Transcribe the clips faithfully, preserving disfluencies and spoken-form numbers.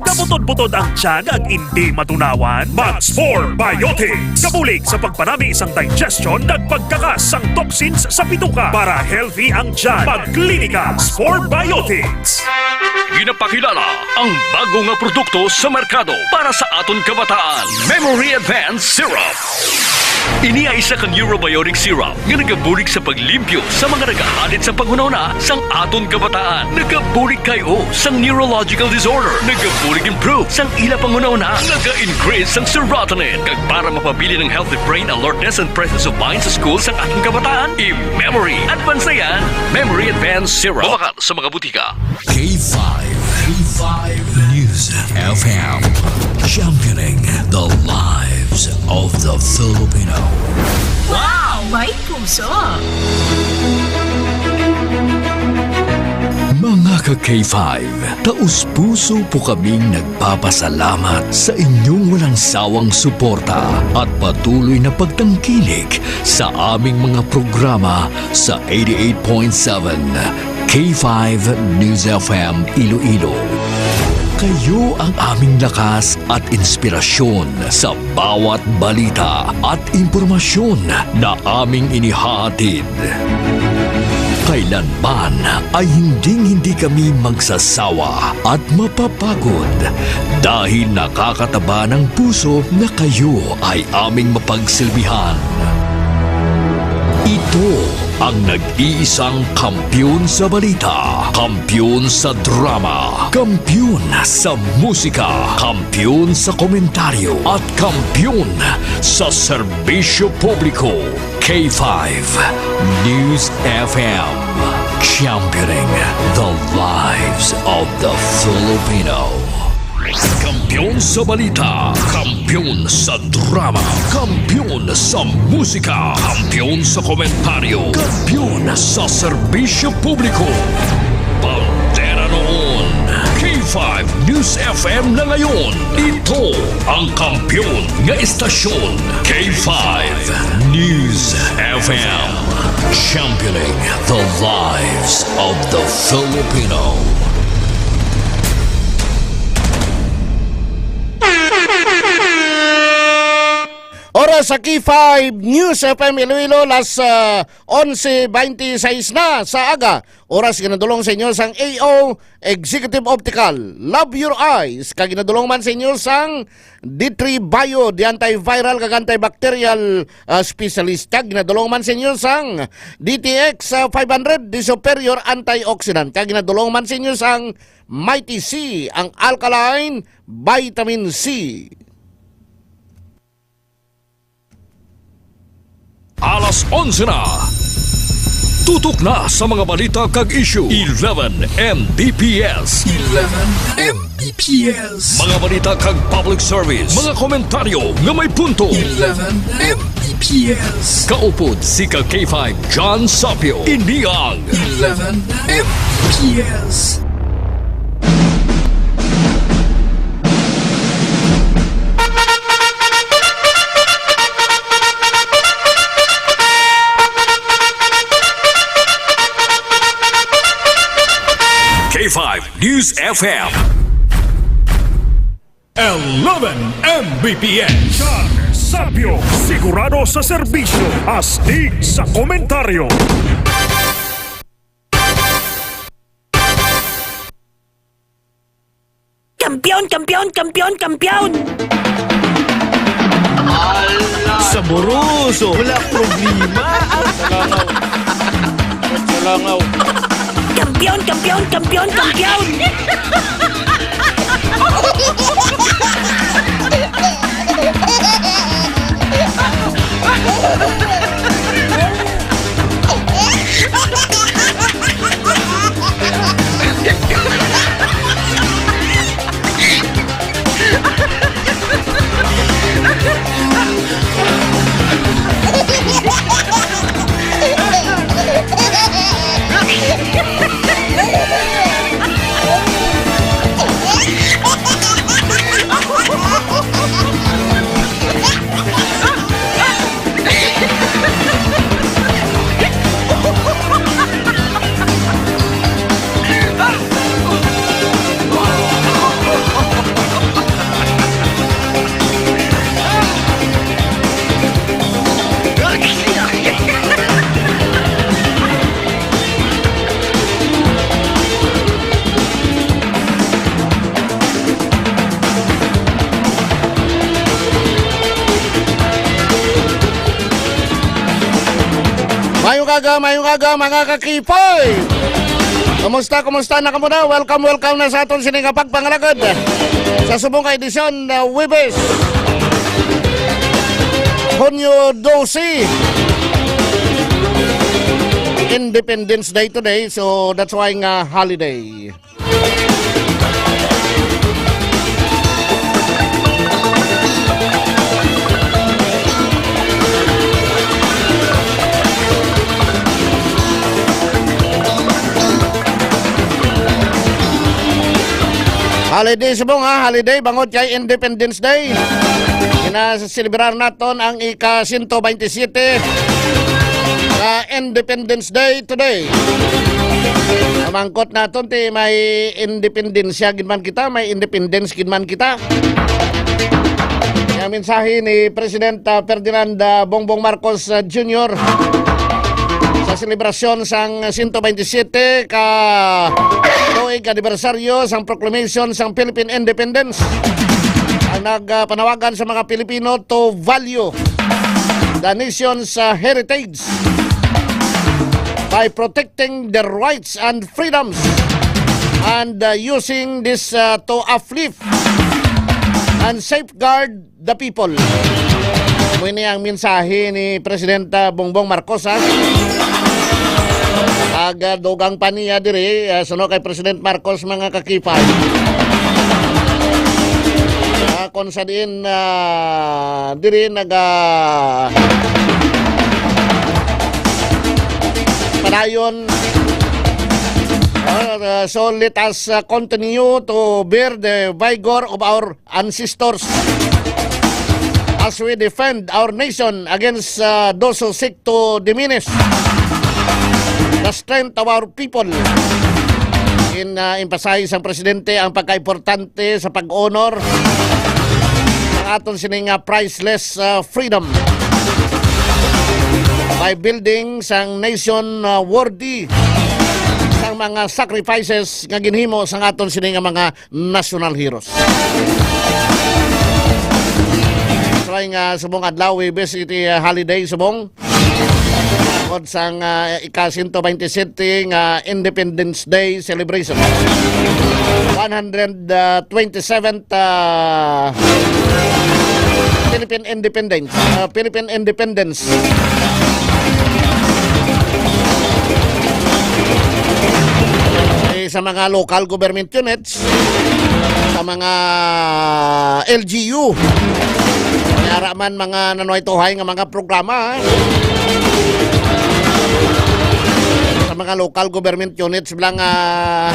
Gabutod-butod ang tiyan ag indi matunawan? Mag Spore Biotics. Kabulig sa pagpanami sang digestion, nagpagkakas sang toxins sa bituka para healthy ang tiyan. Mag Clinica Spore Biotics. Ginapakilala ang bago nga produkto sa merkado para sa aton kabataan, Memory Advance Syrup. Ini ay isa ka neurobiotic syrup nga nagabulig sa paglimpyo sa mga nagahalid sa panghunahuna sang aton kabataan. Nagabulig kay o sang neurological disorder. Nagabulig improve sang ila panghunahuna. Naga-increase sang serotonin. Kag para mapabilin ang healthy brain alertness and presence of mind sa school sang aton kabataan, i-memory advance na yan. Memory Advance Syrup. Mabakal sa mga butika. K five, K five News F M, championing the lives of the Filipino. Wow! May puso! Mga ka K five, taus-puso po kaming nagpapasalamat sa inyong walang sawang suporta at patuloy na pagtangkilik sa aming mga programa sa eighty-eight point seven K five News F M Iloilo. Kayo ang aming lakas at inspirasyon sa bawat balita at impormasyon na aming inihahatid. Kailanman ay hinding-hindi kami magsasawa at mapapagod dahil nakakataba ng puso na kayo ay aming mapagsilbihan. Ito ang nag-iisang kampiyon sa balita, kampiyon sa drama, kampiyon sa musika, kampiyon sa komentaryo, at kampiyon sa serbisyo publiko. K five News F M, championing the lives of the Filipino. Kampiyon sa balita, kampiyon sa drama, kampiyon sa musika, kampiyon sa komentaryo, kampiyon sa serbisyo publiko. Bandera noon, K five News F M na ngayon. Ito ang kampiyon nga estasyon, K five News F M. Championing the lives of the Filipino. Oras sa K five News F M Iloilo, las, ah, onse beintiseis na sa aga. Oras ginadulong sa inyo sang A O Executive Optical. Love your eyes. Kag ginadulong man sa inyo sang D three Bio, the antiviral kag antibacterial, ah, specialist. Kag ginadulong man sa inyo sang D T X, ah, five hundred, the superior antioxidant. Kag ginadulong man sa inyo sang Mighty C, ang alkaline vitamin C. Alas onse na. Tutok na sa mga balita kag issue. Eleven M B P S. Eleven M B P S. Mga balita kag public service. Mga komentaryo nga may punto. Eleven M B P S. Kaupod si ka K five John Sapio. Ini ang Eleven M B P S. K five News F M. Eleven M B P S. John Sapio, sigurado sa serbisyo, astig sa komentaryo. Kampiyon, kampiyon, kampiyon, kampiyon! Saboroso! Wala problema! Sa langaw. Sa langaw. Kampiyon, kampiyon, kampiyon, kampiyon! Aga, mayong aga, mga kakipay. Kumusta, kumusta na kamo na? Welcome, welcome na sa aton sini nga pagpangalagad sa subong nga edisyon, uh, Webes, Hunyo dose. Independence Day today, so that's why nga holiday. Holiday subong, ha, holiday bangod kay Independence Day. Ginaselebrar naton ang ika sento baynte siyete nga Independence Day today. Pamangkot naton ti may independensya gid man kita, may independence gid man kita. Ang mensahe ni President, ah, Ferdinand, ah, Bongbong Marcos, ah, Junior sa selebrasyon sang sento baynte siyete ka tuig anibersaryo sang proclamation sang Philippine Independence, ang nagpanawagan sa mga Pilipino to value the nation's, uh, heritage by protecting their rights and freedoms and, uh, using this, uh, to uplift and safeguard the people. Amo ini ang mensahe ni Presidenta Bongbong Marcos, ha? Ag, ah, dugang pa niya diri, ah, suno kay President Marcos, mga kakipay. Ah, kung sa diin, ah, diri naga padayon. Ah, so let us, ah, continue to bear the vigor of our ancestors as we defend our nation against, uh, those who seek to diminish the strength of our people. In, uh, emphasize ang presidente ang pagkaimportante sa pag-honor sa aton sini nga priceless, uh, freedom by building sang nation, uh, worthy sang mga sacrifices nga ginhimo sang aton sini nga mga national heroes. Try nga subong adlaw, Webes, iti, uh, holiday subong. Tungod sang, uh, ika sento baynte siyete nga Independence Day celebration. One hundred twenty-seventh, uh, Philippine Independence, uh, Philippine Independence. Eh, sa mga local government units, sa mga L G U. May ara man mga nanuhay-tuhay nga mga programa, ha? Sa mga local government units lang, ah,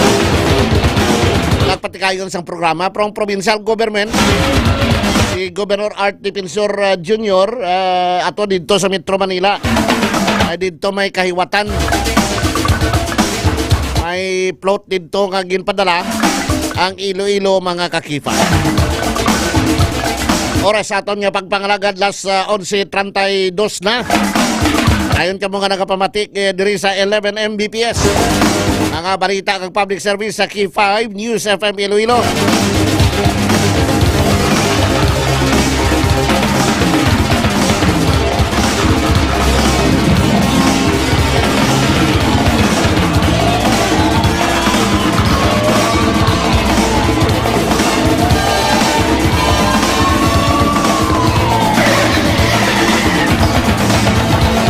nagpatikayon sang programa. Pero ang provincial government, si Governor Art Defensor, ah, Junior, ah, ato didto sa Metro Manila. Ay, didto may kahiwatan. May float didto nga ginpadala ang Iloilo, mga kakifa. Oras sa aton nga pagpangalagad, las, ah, onse treinta y dos na. Ayon kamo nga nagapamati, eh, diri sa eleven M B P S. Mga balita kag public service sa K five News F M Iloilo.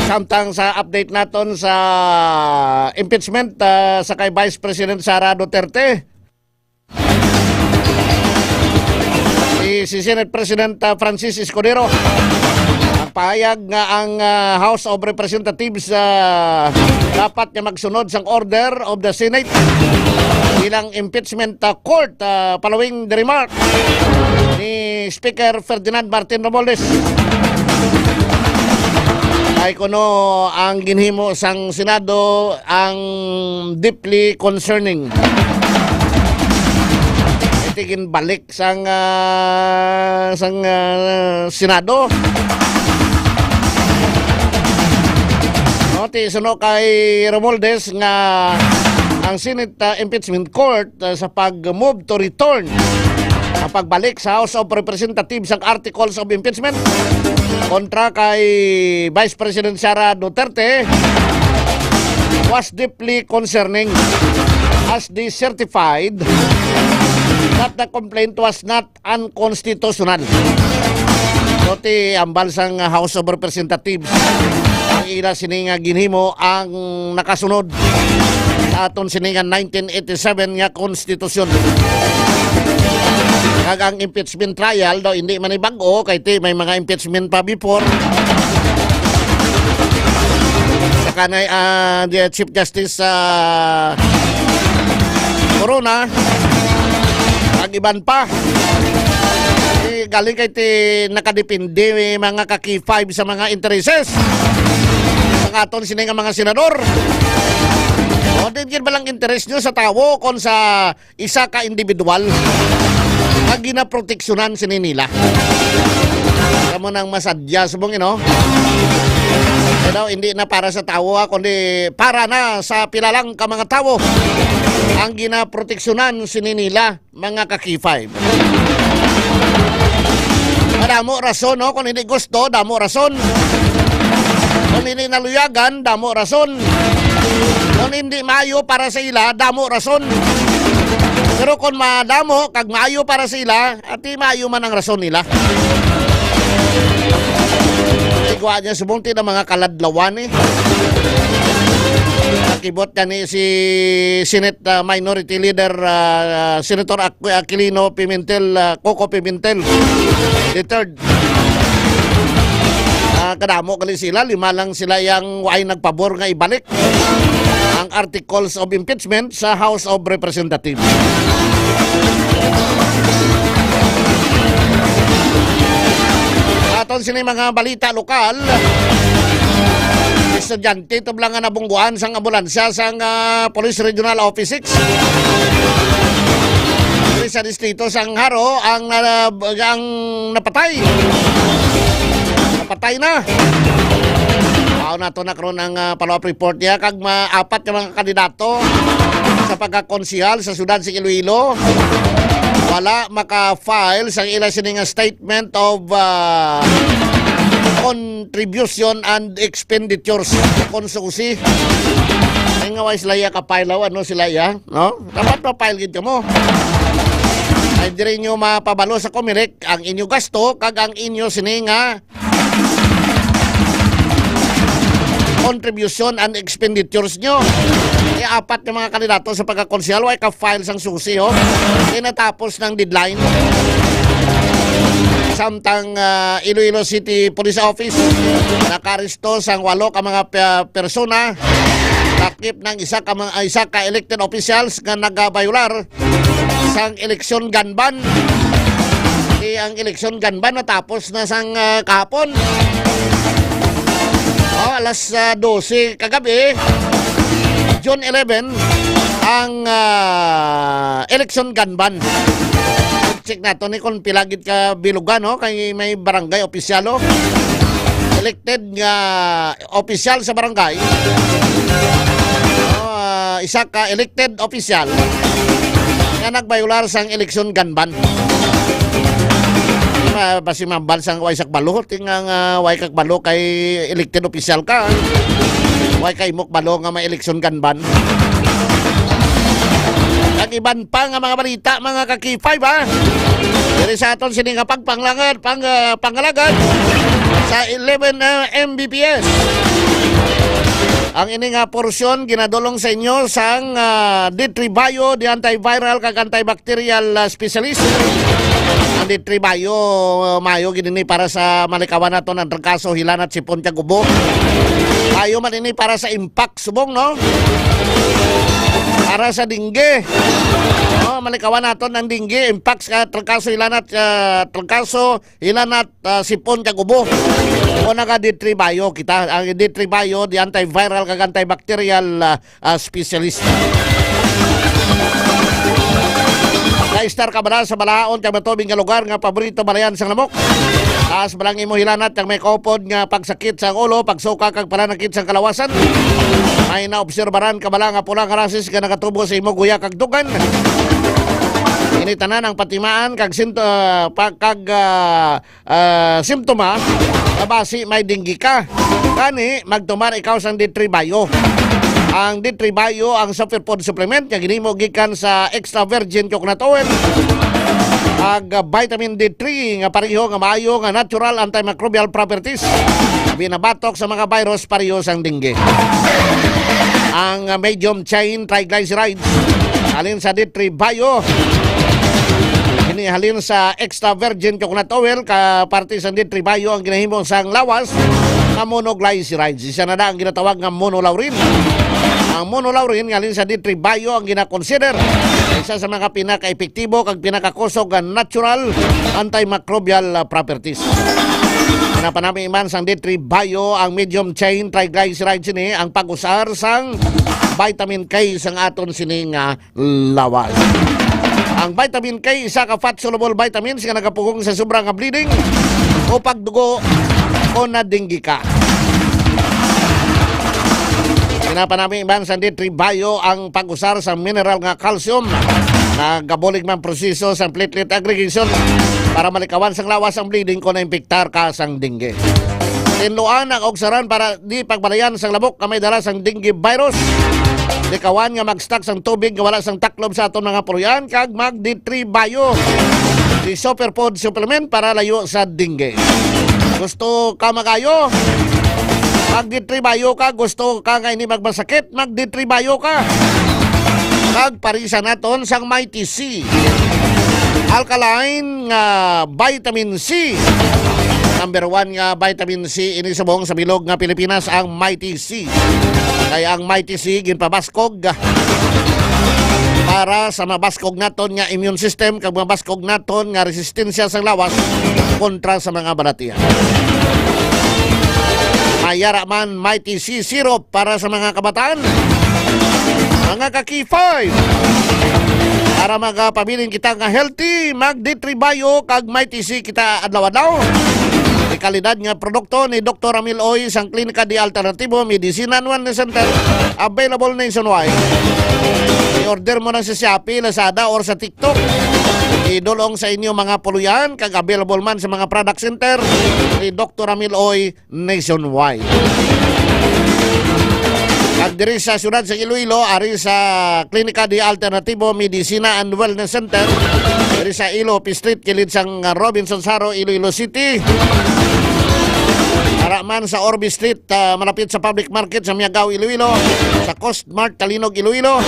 Samtang sa update naton sa impeachment, ah, sa kay Vice President Sara Duterte, si, si Senate President, ah, Francis Escudero, nagpahayag nga ang, ah, House of Representatives, ah, dapat nga magsunod sang order of the Senate bilang impeachment, ah, court, ah, following the remark ni Speaker Ferdinand Martin Romualdez. Ay kuno ang ginhimo sang Senado ang deeply concerning. Iti ginbalik sang, ah, sang, ah, Senado. No, ti suno kay Romualdez nga ang Senate, ah, Impeachment Court, ah, sa pag-move to return ang pagbalik sa House of Representatives ang articles of impeachment kontra kay Vice President Sara Duterte was deeply concerning as they certified that the complaint was not unconstitutional. So, ti ambal sang House of Representatives, ang ila sini nga ginhimo ang nakasunod sa aton sini nga nineteen eighty-seven nga konstitusyon. Kag ang impeachment trial daw hindi man ni bag-o, kay ti may mga impeachment pa before. Sa kanay, ah, the Chief Justice, ah, Corona, ang iban pa. Eh, galing kay ti nakadepende mga ka-K five sa mga intereses. Ang aton sini nga mga senador. O, di gid ba lang interes nyo sa tawo kung sa isa ka individual nga ginaproteksyonan sini nila? Kamo nang masadya, subong, you know? Pero hindi na para sa tawo, ah, kundi para na sa pila lang ka mga tawo ang ginaproteksyonan sini nila, mga ka-K five. Madamo rason, no? Kung hindi gusto, damo rason. Kung hindi naluyagan, damo rason. Kung hindi maayo para sa ila, damo rason. Pero kung madamo kag maayo para sa ila, ati maayo man ang rason nila. Igwa niya subong ti na mga kaladlawan, eh. Nakibot niya ni si Senate, ah, Minority Leader, ah, Senator Aqu-, Aquilino Pimentel, ah, Coco Pimentel the third. Ah, kadamo gali sila, lima lang sila yang way nagpabor nga ibalik ang articles of impeachment sa House of Representatives. Aton sini mga balita lokal, estudyante tublang nga nabungguan sang ambulansya sang, ah, Police Regional Office six. Diri sa distrito sang Jaro ang, ah, ang napatay. Napatay na. Mao na to na karon ang, ah, follow-up report niya kag maapat nga mga kandidato sa pagkakonsehal sa siyudad sa Iloilo wala maka-file sang ila sini nga statement of, ah, contribution and expenditures. Kung susi, ay nga, why sila iya ka-file, ano sila iya, no? Dapat ma-file gid kamo. Ay diri nyo mapabalo sa Comelec ang inyo gasto kag ang inyo sini nga contribution and expenditures nyo. Kay apat nga mga kandidato sa pagkakonsehal, way ka-file sang susi, oh. Kay natapos ng deadline. Samtang, ah, Iloilo City Police Office, nakaresto sang walo ka mga pe-, persona, lakip ng isa ka mga, isa ka elected officials nga nagabayular sang eleksyon gun ban. Di ang eleksyon gun ban natapos na sang, ah, kahapon. Oh, alas, ah, dose kagabi, June eleven, ang, ah, eleksyon gun ban. Check nato ni kung pila gid ka bilugan, no? Kay may barangay opisyal, oh. Elected nga opisyal sa barangay, ah, isa ka elected opisyal nga nagbayular sang eleksyon gun ban. Ma-, basi mambal sang way sa kabalo, tinga nga way ka kabalo kay elected opisyal ka. Way ka imo kabalo nga may eleksyon gun ban. Ang iban pa nga mga balita, mga ka-K five, ha? Diri sa aton sini nga pagpanglangad, pang, ah, pangalagad sa eleven, ah, M B P S. Ang ini nga porsyon ginadulong sa inyo sang, ah, D three Bio, the antiviral kag antibacterial, ah, specialist. Ang D three Bio, ah, maayo gid ini para sa malikawan naton ang trangkaso, hilanat, sipon kag ubo. Maayo man ini para sa impact subong, no? Para sa dengue. No, malikawan naton ang dengue, impact sa trangkaso, hilanat, ah, trangkaso, hilanat, ah, sipon kag ubo. O naga D three Bio kita, ang D three Bio, the antiviral kag antibacterial, ah, ah, specialist. Ka-estar ka bala sa balahaon kag matubig nga lugar nga paborito balayan sang lamok? Taas bala ang imo hilanat kag may kaupod nga pagsakit sang ulo, pagsuka kag pananakit sang kalawasan? May naobserbaran ka bala nga pula nga rasis nga nagatubo sa imo guya kag dugan? Ini tanan ang patimaan kag sinto-, ah, pa-, kag, ah, ah, simptoma nga basi may dengue ka. Gani, magtumar ikaw sang D three Bio. Ang D three Bio, ang superfood supplement nga ginhimo gikan sa extra virgin coconut oil, ag vitamin D three nga pareho nga maayo nga natural antimicrobial properties. Binabatok sa mga virus pareho sang dengue. Ang medium chain triglycerides halin sa D three Bio. Kini halin sa extra virgin coconut oil, ka parte sang D three Bio ang ginahimo sang lawas nga monoglycerides. Isa na na ang ginatawag nga monolaurin. Ang monolaurin nga halin sa D three Bio ang ginakonsider isa sa mga pinakaepektibo kag pinakakusog nga natural antimicrobial, ah, properties. Ginapanami man sang D three Bio ang medium chain triglycerides sini ang pag-usar sang vitamin K sang aton sini nga lawas. Ang vitamin K, isa ka fat-soluble vitamins nga nagapugong sa sobra nga bleeding o pagdugo o na-dengue ka. Ginapanami man sa D three Bio ang pag-usar sa mineral nga calcium. Nagabulig man proseso sa platelet aggregation para malikawan sang lawas ang bleeding kung naimpektar ka sang dengue. Tinluan ang ugsaran para di pagbalayan sang lamok nga may dala sang dengue virus. Likawan nga mag-stock sang tubig nga wala sang taklob sa aton mga puloy-an kag mag D three Bio, the superfood supplement para layo sa dengue. Gusto ka mag-ayo? Mag D three Bio ka? Gusto ka nga hindi magmasakit? Mag D three Bio ka. Kag parisan naton sang Mighty C. Alkaline nga vitamin C. Number one nga vitamin C ini subong sa bilog nga Pilipinas, ang Mighty C. Kay ang Mighty C ginpabaskog para sa mabaskog naton nga immune system kag mabaskog naton nga resistensya sang lawas kontra sa mga balatian. May ara man Mighty C syrup para sa mga kabataan. Mga ka-K five, para magapabilin kita nga healthy, mag D three Bio kag Mighty C kita adlaw-adlaw. May kalidad nga produkto ni Doktor Ramil Oy sang Klinika de Alternatibo Medicina and Wellness Center, available nationwide. I-order mo na sa Shopee, Lazada, or sa TikTok. Idulong sa inyo mga puloy-an, kag available man sa mga product center ni Doktor Ramil Oy nationwide. Kag diri sa siyudad sa Iloilo, ari sa Klinika de Alternatibo Medicina and Wellness Center, diri sa Ilo P Street, kilid sang Robinsons Haro, Iloilo City. Ara man sa Orbe Street, ah, malapit sa Public Market sa Miagao, Iloilo, sa Coast Mart, Talinog, Iloilo,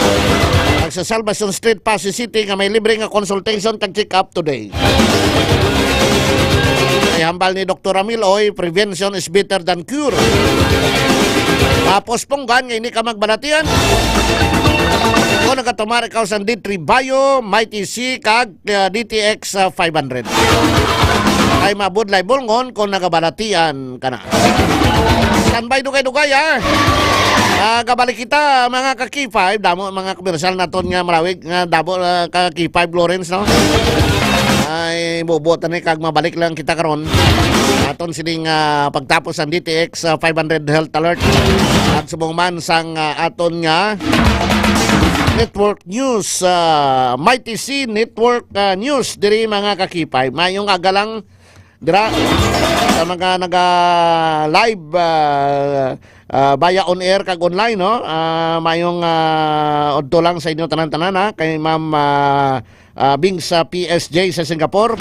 kag sa Salvacion Street, Passi City, nga may libre nga consultation kag check-up today. Ay hambal ni Doktor Ramil Oy, "Prevention is better than cure." Tapos punggan nga hindi ka magbalatian. Kung nagatumar ikaw sa D three Bio, Mighty C, kag, uh, D T X, uh, five hundred. Ay mabudlay bulngon kung nagabalatian ka na. Standby, dugay-dugay, ha. Ah, gabalik kita, mga ka-K five. Damo mga komersyal naton nga malawig, nga damo, ah, ka-K five Lawrence, no? Ay, bubuot na ni kag mabalik lang kita karon. Aton sining, ah, pagtapos ang D T X, ah, five hundred Health Alert. At subong man sang, ah, aton nga network news, ah, Mighty C Network, ah, News diri, mga ka-K five. Mayong aga lang dira sa mga naga-live, ah, ah, via on air kag online, no? Ah, mayong, ah, udto lang sa inyo tanan-tanan, ha? Kay Ma'am, ah, ah, Bing sa P S J sa Singapore.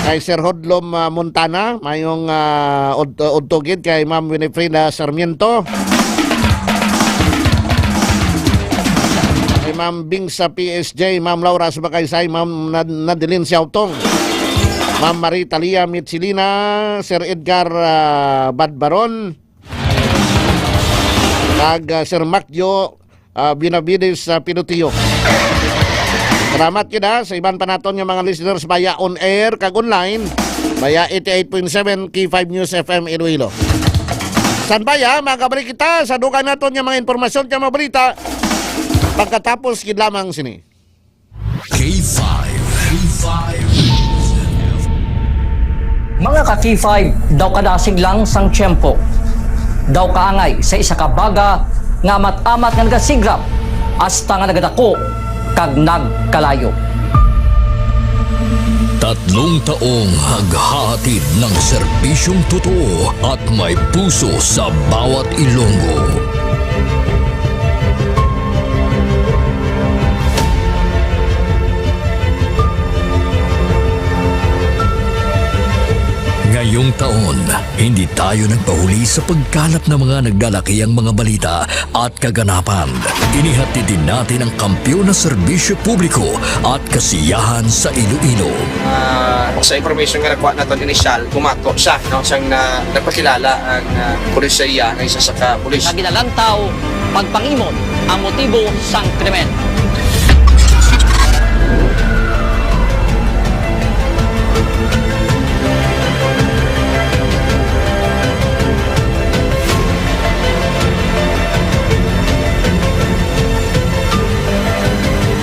Kay Sir Hodlom, ah, Montana, mayong, ah, ud-, udto gid kay Ma'am Winifreda Sarmiento. Kay Ma'am Bing sa P S J, Ma'am Laura Subakaysay, Ma'am Nad-, Nadeline Siautong, Ma'am Marie Talia Mitsilina, Sir Edgar, ah, Badbaron, kag, ah, Sir Macjo, ah, Benavides, ah, Pinutio. Salamat gid, ah, sa iban pa naton nga mga listeners via on air kag online, via eighty-eight point seven K five News F M Iloilo. Standby, ah, magabalik kita sa dugang naton nga mga impormasyon kag mga balita pagkatapos gid lamang sini. K five. K five. Mga ka-K five, daw kadasig lang sang tiyempo. Daw kaangay sa isa ka baga nga amat-amat nga nagasigrap hasta nga nagadako kag nagkalayo. Tatlong taong naghahatid ng serbisyong totoo at may puso sa bawat Ilonggo. Ngayong taon, hindi tayo nagpahuli sa pagkalap ng mga naglalakihang mga balita at kaganapan. Inihatid din natin ang kampiyon na serbisyo publiko at kasiyahan sa Iloilo. Ah, sa information nga nakuha naton initial, bumato siya, no, siyang na, nagpakilala ang, ah, pulis sa iya nga isa sa ka pulis. Nga ginalantaw pagpangimot ang motibo sang krimen.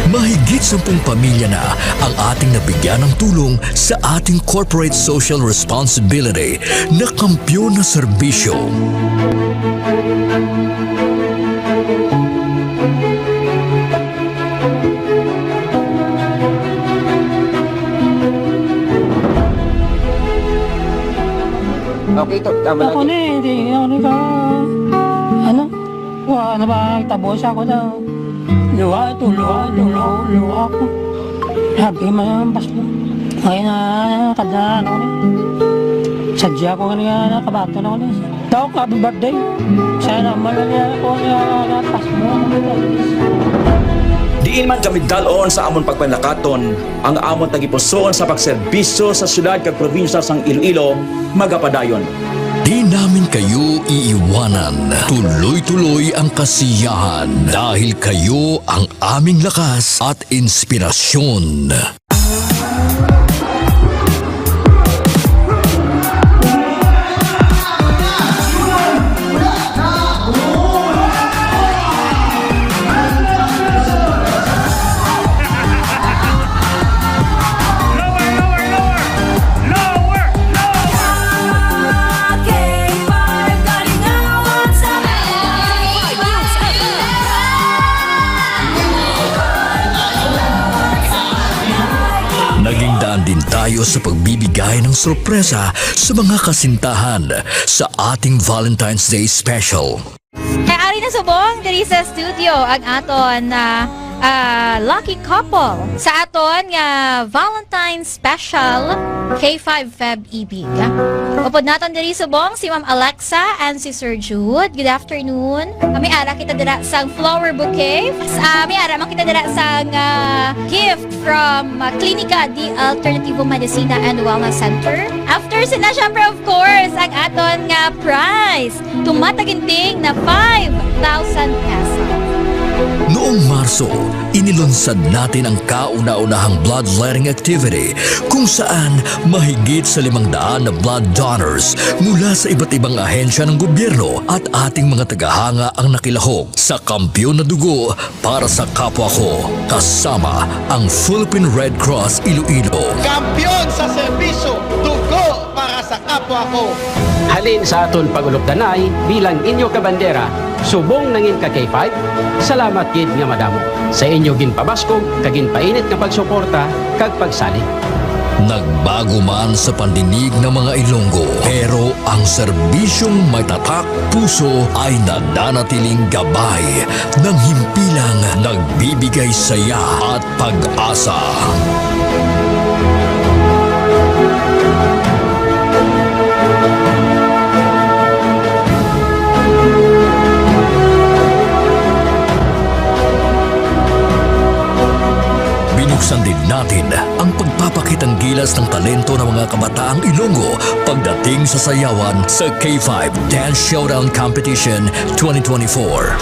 Mahigit sampung pamilya na ang ating nabigyan ng tulong sa ating corporate social responsibility na kampiyon na serbisyo. Okay, to. Tama. Ako lang. Ni, hindi ako ni ka, ano, wa na ba ang tabo sa ako daw? Luha ito, luha ito, luha, luha ako. Happy man ang Pasko. Ngayon na, kada ano ni. Sadya ko nga nakabato na ako ni. Tawag ko, happy birthday. Sana malalian ako na Pasko. Diin man kami dalon sa amon pagpanlakaton, ang amon tagipusoon sa pagserbisyo sa siyudad kag probinsya sang Iloilo magapadayon. Di namin kayo iiwanan. Tuloy-tuloy ang kasiyahan dahil kayo ang aming lakas at inspirasyon. Naging daan din tayo sa pagbibigay ng sorpresa sa mga kasintahan sa ating Valentine's Day special. Kay ari na subong diri sa studio ang aton, ah, ah, lucky couple sa aton nga Valentine's Special K five Feb Ibig. Upod naton diri subong si Ma'am Alexa and si Sir Jude. Good afternoon. Kami ara kita dira sang flower bouquet. Ah, may ara man kita dira sang, ah, gift from, ah, Klinika di Alternativo Medicina and Wellness Center. After sina, syempre, of course, ang aton nga prize. Tumataginting na five thousand pesos. Noong Marso, inilunsad natin ang kauna-unahang bloodletting activity kung saan mahigit sa limang daan na blood donors mula sa iba't ibang ahensya ng gobyerno at ating mga tagahanga ang nakilahok sa kampiyon na dugo para sa kapwa ko, kasama ang Philippine Red Cross Iloilo. Kampiyon sa serbisyo, dugo para sa kapwa ko. Halin sa aton pag-ulupdanay bilang inyo kabandera, subong nangin ka K five, salamat gid nga madamo sa inyo ginpabaskog kag ginpainit nga pagsuporta kag pagsalig. Nagbago man sa pandinig ng mga Ilonggo, pero ang serbisyong may tatak puso ay nananatiling gabay ng himpilang nagbibigay saya at pag-asa. Binuksan din natin ang pagpapakitang gilas ng talento ng mga kabataang Ilonggo pagdating sa sayawan sa K five Dance Showdown Competition twenty twenty-four.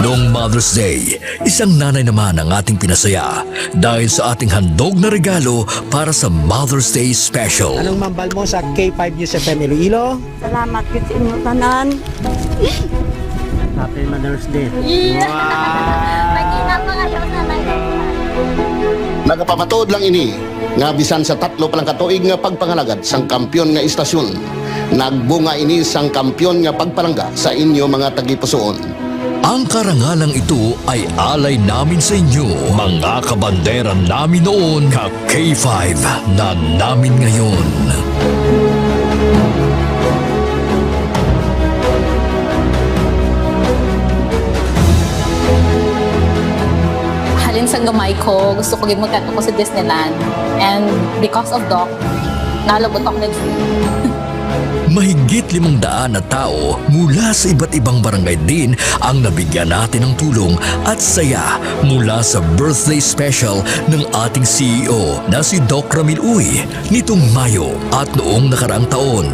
Noong Mother's Day, isang nanay naman ang ating pinasaya dahil sa ating handog na regalo para sa Mother's Day Special. Anong mambal mo sa K five News F M Iloilo? Salamat gid sa inyo tanan. Happy Mother's Day. Iya. Wow! Mag-ingat pa kayo sa nanay. Nagapamatuod lang ini nga bisan sa tatlo pa lang ka tuig nga pagpangalagad sang kampiyon nga istasyon, nagbunga ini sang kampiyon nga pagpalangga sa inyo mga tagipusoon. Ang karangalang ito ay alay namin sa inyo, mga kabandera namin noon, ka K five na namin ngayon. Sa gamay ko, gusto ko gid magkadto ko sa Disneyland. And because of Doc, nalabot ako na. Mahigit limang daan na tawo mula sa iba't ibang barangay din ang nabigyan natin ng tulong at saya mula sa birthday special ng ating C E O na si Doc Ramil Uy nitong Mayo at noong nakaraang taon.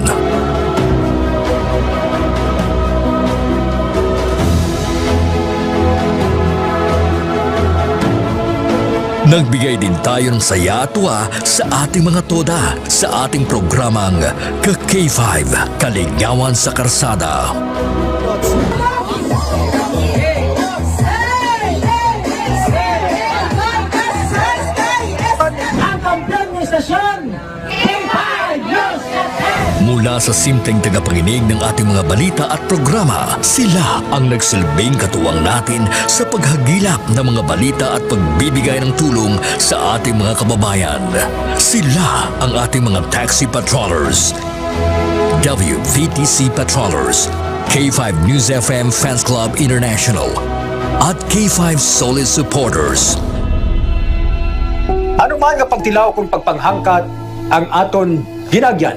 Nagbigay din tayo ng saya at tuwa sa ating mga toda sa ating programang Ka K five, Kalingawan sa Karsada. Ang kampiyon ng istasyon, K five News F M. Mula sa simpleng tagapakinig ng ating mga balita at programa, sila ang nagsilbing katuwang natin sa paghagilap ng mga balita at pagbibigay ng tulong sa ating mga kababayan. Sila ang ating mga taxi patrollers, W V T C patrollers, K five News F M Fans Club International, at K five Solid Supporters. Ano man nga pagtilaw kon pagpanghangkat ang aton ginagyan,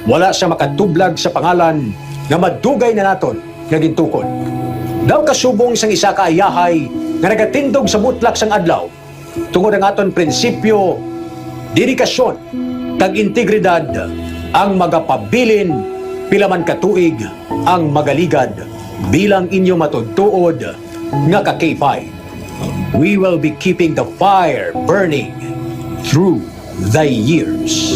wala sia makatublag sa pangalan nga madugay na naton nga gintukod. Daw kasubong sang isa ka ayahay nga nagatindog sa mutlak sang adlaw, tungod ang aton prinsipyo, dedikasyon, kag integridad ang magapabilin pila man ka tuig ang magaligad bilang inyo matuod-tuod nga ka K five. We will be keeping the fire burning through the years.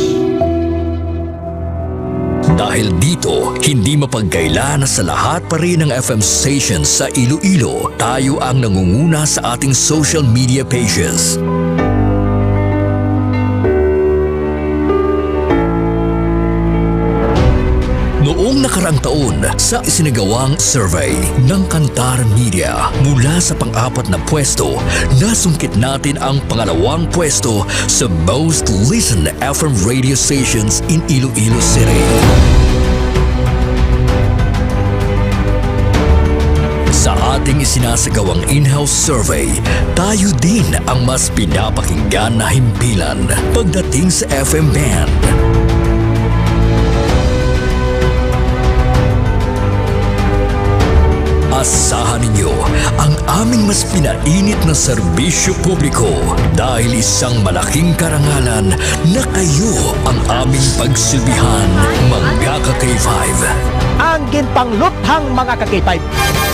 Dahil dito, hindi mapagkaila na sa lahat pa rin ng F M stations sa Iloilo, tayo ang nangunguna sa ating social media pages. Noong nakaraang taon, sa isinagawang survey ng Kantar Media, mula sa pang-apat na pwesto, nasungkit natin ang pangalawang pwesto sa most listened F M radio stations in Iloilo City. Sa ating isinasagawang in-house survey, tayo din ang mas pinapakinggan na himpilan pagdating sa F M band. Asahan ninyo ang aming mas pinainit na serbisyo publiko, dahil isang malaking karangalan na kayo ang aming pagsilbihan, mga ka-K five. Ang ginpangluthang mga ka-K five.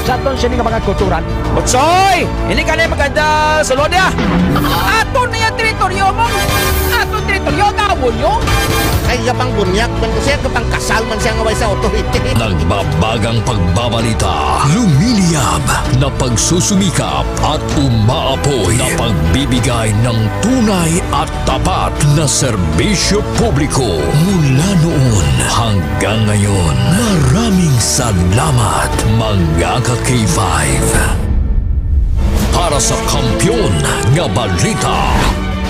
Sa aton sini nga mga kulturan. Butsoy! Ini ka na maganda sulod niya! Aton na yung teritoryo mo! Aton teritoryo, gawon nyo! Ay, iya pang bunyak, man ko siya, kapang kasal man siya nga way sa authority. Nagbabagang pagbabalita, lumiliyab na pagsusumikap at umaapoy na pagbibigay ng tunay at tapat na serbisyo publiko mula noon hanggang ngayon. Maraming salamat, mga ka-K five. Para sa kampiyon nga balita,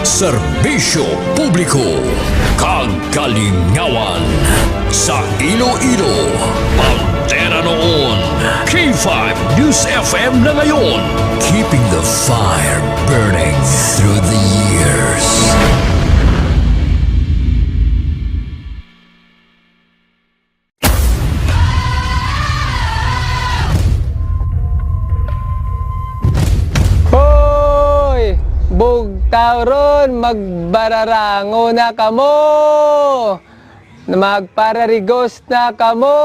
serbisyo publiko, kag kalingawan sa Iloilo, bandera noon, K five News F M na ngayon. Keeping the fire burning through the years. Hoy! Bugtaw ron, magbararango na kamo! Magpararigos na kamo!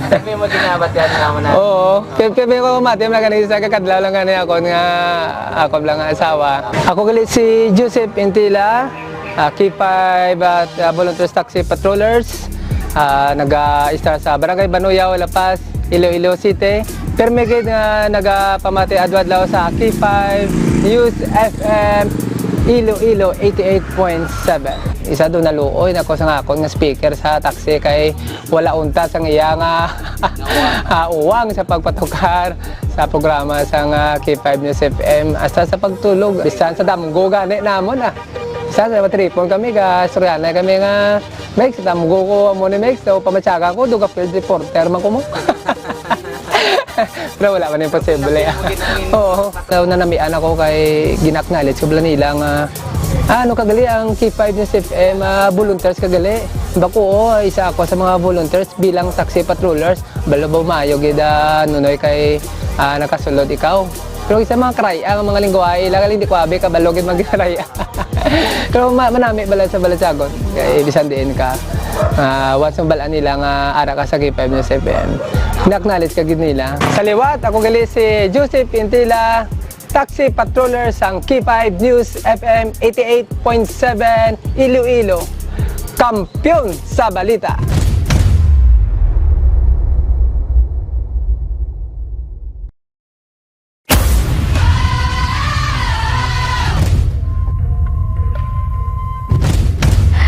Kami mo ginabatian naman na. Oo. Kaya, kaya ko mati, wala ka na isa, kakadlaw lang gani ako nga, ako lang nga asawa. Ako gali si Joseph Intila, ah, K five at, ah, Volunteers Taxi Patrollers. Ah, naga-istar sa Barangay Banuyaw, La Paz, Iloilo City. Permi gid nga nagapamati adlaw-adlaw sa K five News F M Iloilo eighty-eight point seven. Isa do naluoy na ko sa akon nga speaker sa taxi kay wala unta sang iya nga, ah, uwang sa pagpatukar sa programa sang, ah, K five News F M, hasta sa pagtulog, bisan sa damgo gani namon, ah. Bisan sa matripon kami, ga istoryahanay kami nga, "Mex, damgo ko amo ni Mex, so pamatyaga ko, duga field reporter man ko mo." Pero wala man imposible. Oo. Sa una, namian ako kay gina-acknowledge ko bala nila nga, ah, ano ka gali ang K five News F M, ah, volunteers ka gali. Bako, oo, isa ako sa mga volunteers bilang taxi patrollers. Balo ba maayo gid, ah, Nunoy, kay, ah, nakasulod ikaw. Pero isa mga karay-a nga mga lingwahe, lagal hindi ko abi kabalo gid magkaray-a. Pero ma-, manami bala sa Balasagon. Kay bisan diin ka, ah, once mabal-an nila nga ara ka sa K five News F M, na-acknowledge ka gid nila. Sa liwat, ako gali si Joseph Intila, taxi patroller sang K five News F M eighty-eight point seven Iloilo, kampiyon sa balita.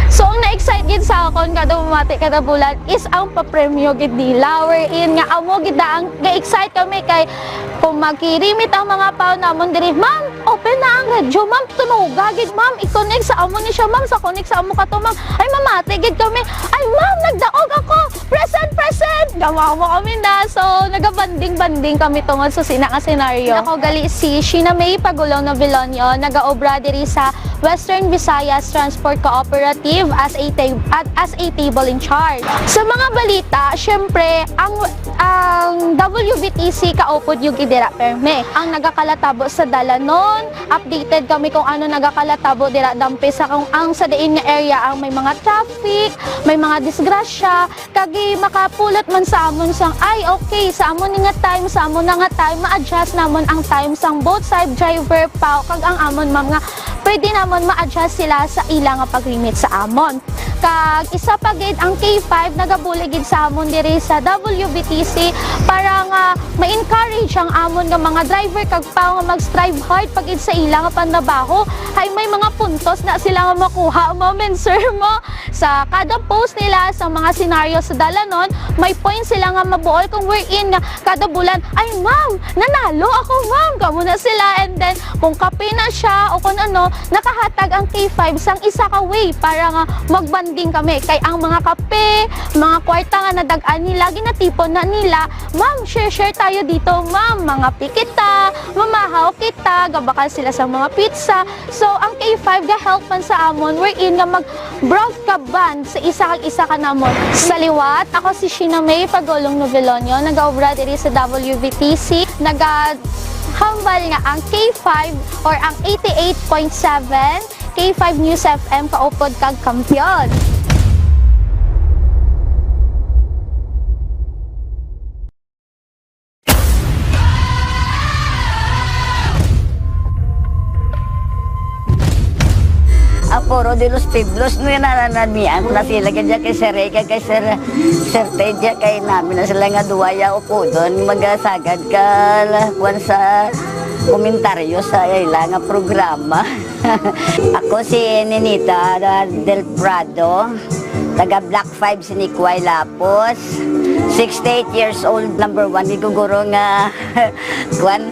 So, ang na-excite gid sa akon kada bumati kada bulan is ang papremyo gid nila, wherein nga amo gid na ang ga-excite kami kay kung magkirimit ang mga pao namon diri, "Ma'am, open na ang radyo, ma'am, tunoga gid, ma'am, i-connect sa amo ni siya, ma'am, sa connect sa amo ka to, ma'am, ay mamati gid kami, ay ma'am, nagdaog ako." Present, present! Gamawa mo kami na. So, nagabanding-banding kami tungod sa sina nga senaryo. Ako gali si Sheena May Pagulong Novilonio, nagaobra diri sa Western Visayas Transport Cooperative as a ta-, at as a table in charge. Sa mga balita, syempre, ang, ang W V T C kaupod yung gid dira perme. Ang nagakalatabo sa dalanon, updated kami kung ano nagakalatabo dira dampe sa kung ang sa diin nga area ang may mga traffic, may mga disgrasya, kag makapulot man sa amon sang, "Ay, okay, sa amon ni nga time, sa amon na nga time, ma-adjust namon ang time sang both side driver pa, kag ang amon, ma'am, nga pwede namon ma-adjust sila sa ila nga pag-remit sa amon." Kag isa pa gid, ang K five nagabulig gid sa amon diri sa W V T C para nga ma-encourage ang amon nga mga driver kag pao nga mag-strive hard pa gid sa ila nga panrabaho. Hay may mga puntos na sila nga makuha, ma'am and sir, mo. Sa kada post nila, sa mga senaryo sa dalanon, may point sila nga mabuol kung wherein nga kada bulan, "Ay, ma'am, nanalo ako, ma'am." Kamo na sila. And then, kung kape na siya o kung ano, nakahatag ang K five sang isa ka way para nga magbanding kami. Kay ang mga kape, mga kwarta nga nadag-an nila, ginatipon na nila, "Ma'am, share-share tayo dito, ma'am. Mangape kita, mamahaw kita." Gabakal sila sa mga pizza. So, ang K five ga-help man sa amon, wherein nga mag-broad ka bond sa isa kag isa ka namon. Sa liwat, ako si Sheena May Pagulong Novelonio, nagaobra diri sa W V T C. Nagahambal nga ang K five or ang eighty-eight point seven K five News F M kaupod kag kampiyon. Ang Foro de los Pueblos, no, yan, nananamian ko na sila, kaya kay Sir Rey, kay, kay Sir, Sir Ted, kay namin na sila nga duwa, ya, upodon, magasagad ka, la, kuwan sa komentaryo sa ila nga programa. Ako si Ninita Del Prado, taga Block five, Sinikway, Lapos. Sixty-eight years old, number one, giguguro nga, kwan,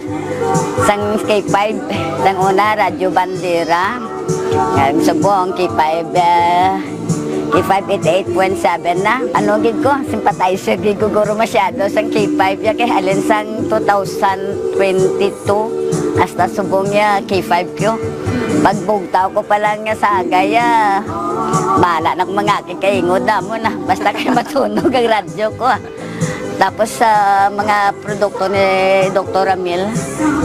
sang K five, sang una, Radyo Bandera. Ang subong, K five, eh, K five eighty-eight point seven na. Ano gid ko, sympathizer gid ko guro masyado sang K five ya, kay halin sang two thousand twenty-two hasta subong ya K five ko. Pagbugtaw ko pa lang nga sagay, ah, bahala na kung mga kikaingod na mo na. Basta kay matunog ang radyo ko, ah. Tapos sa mga produkto ni Doktor Ramil,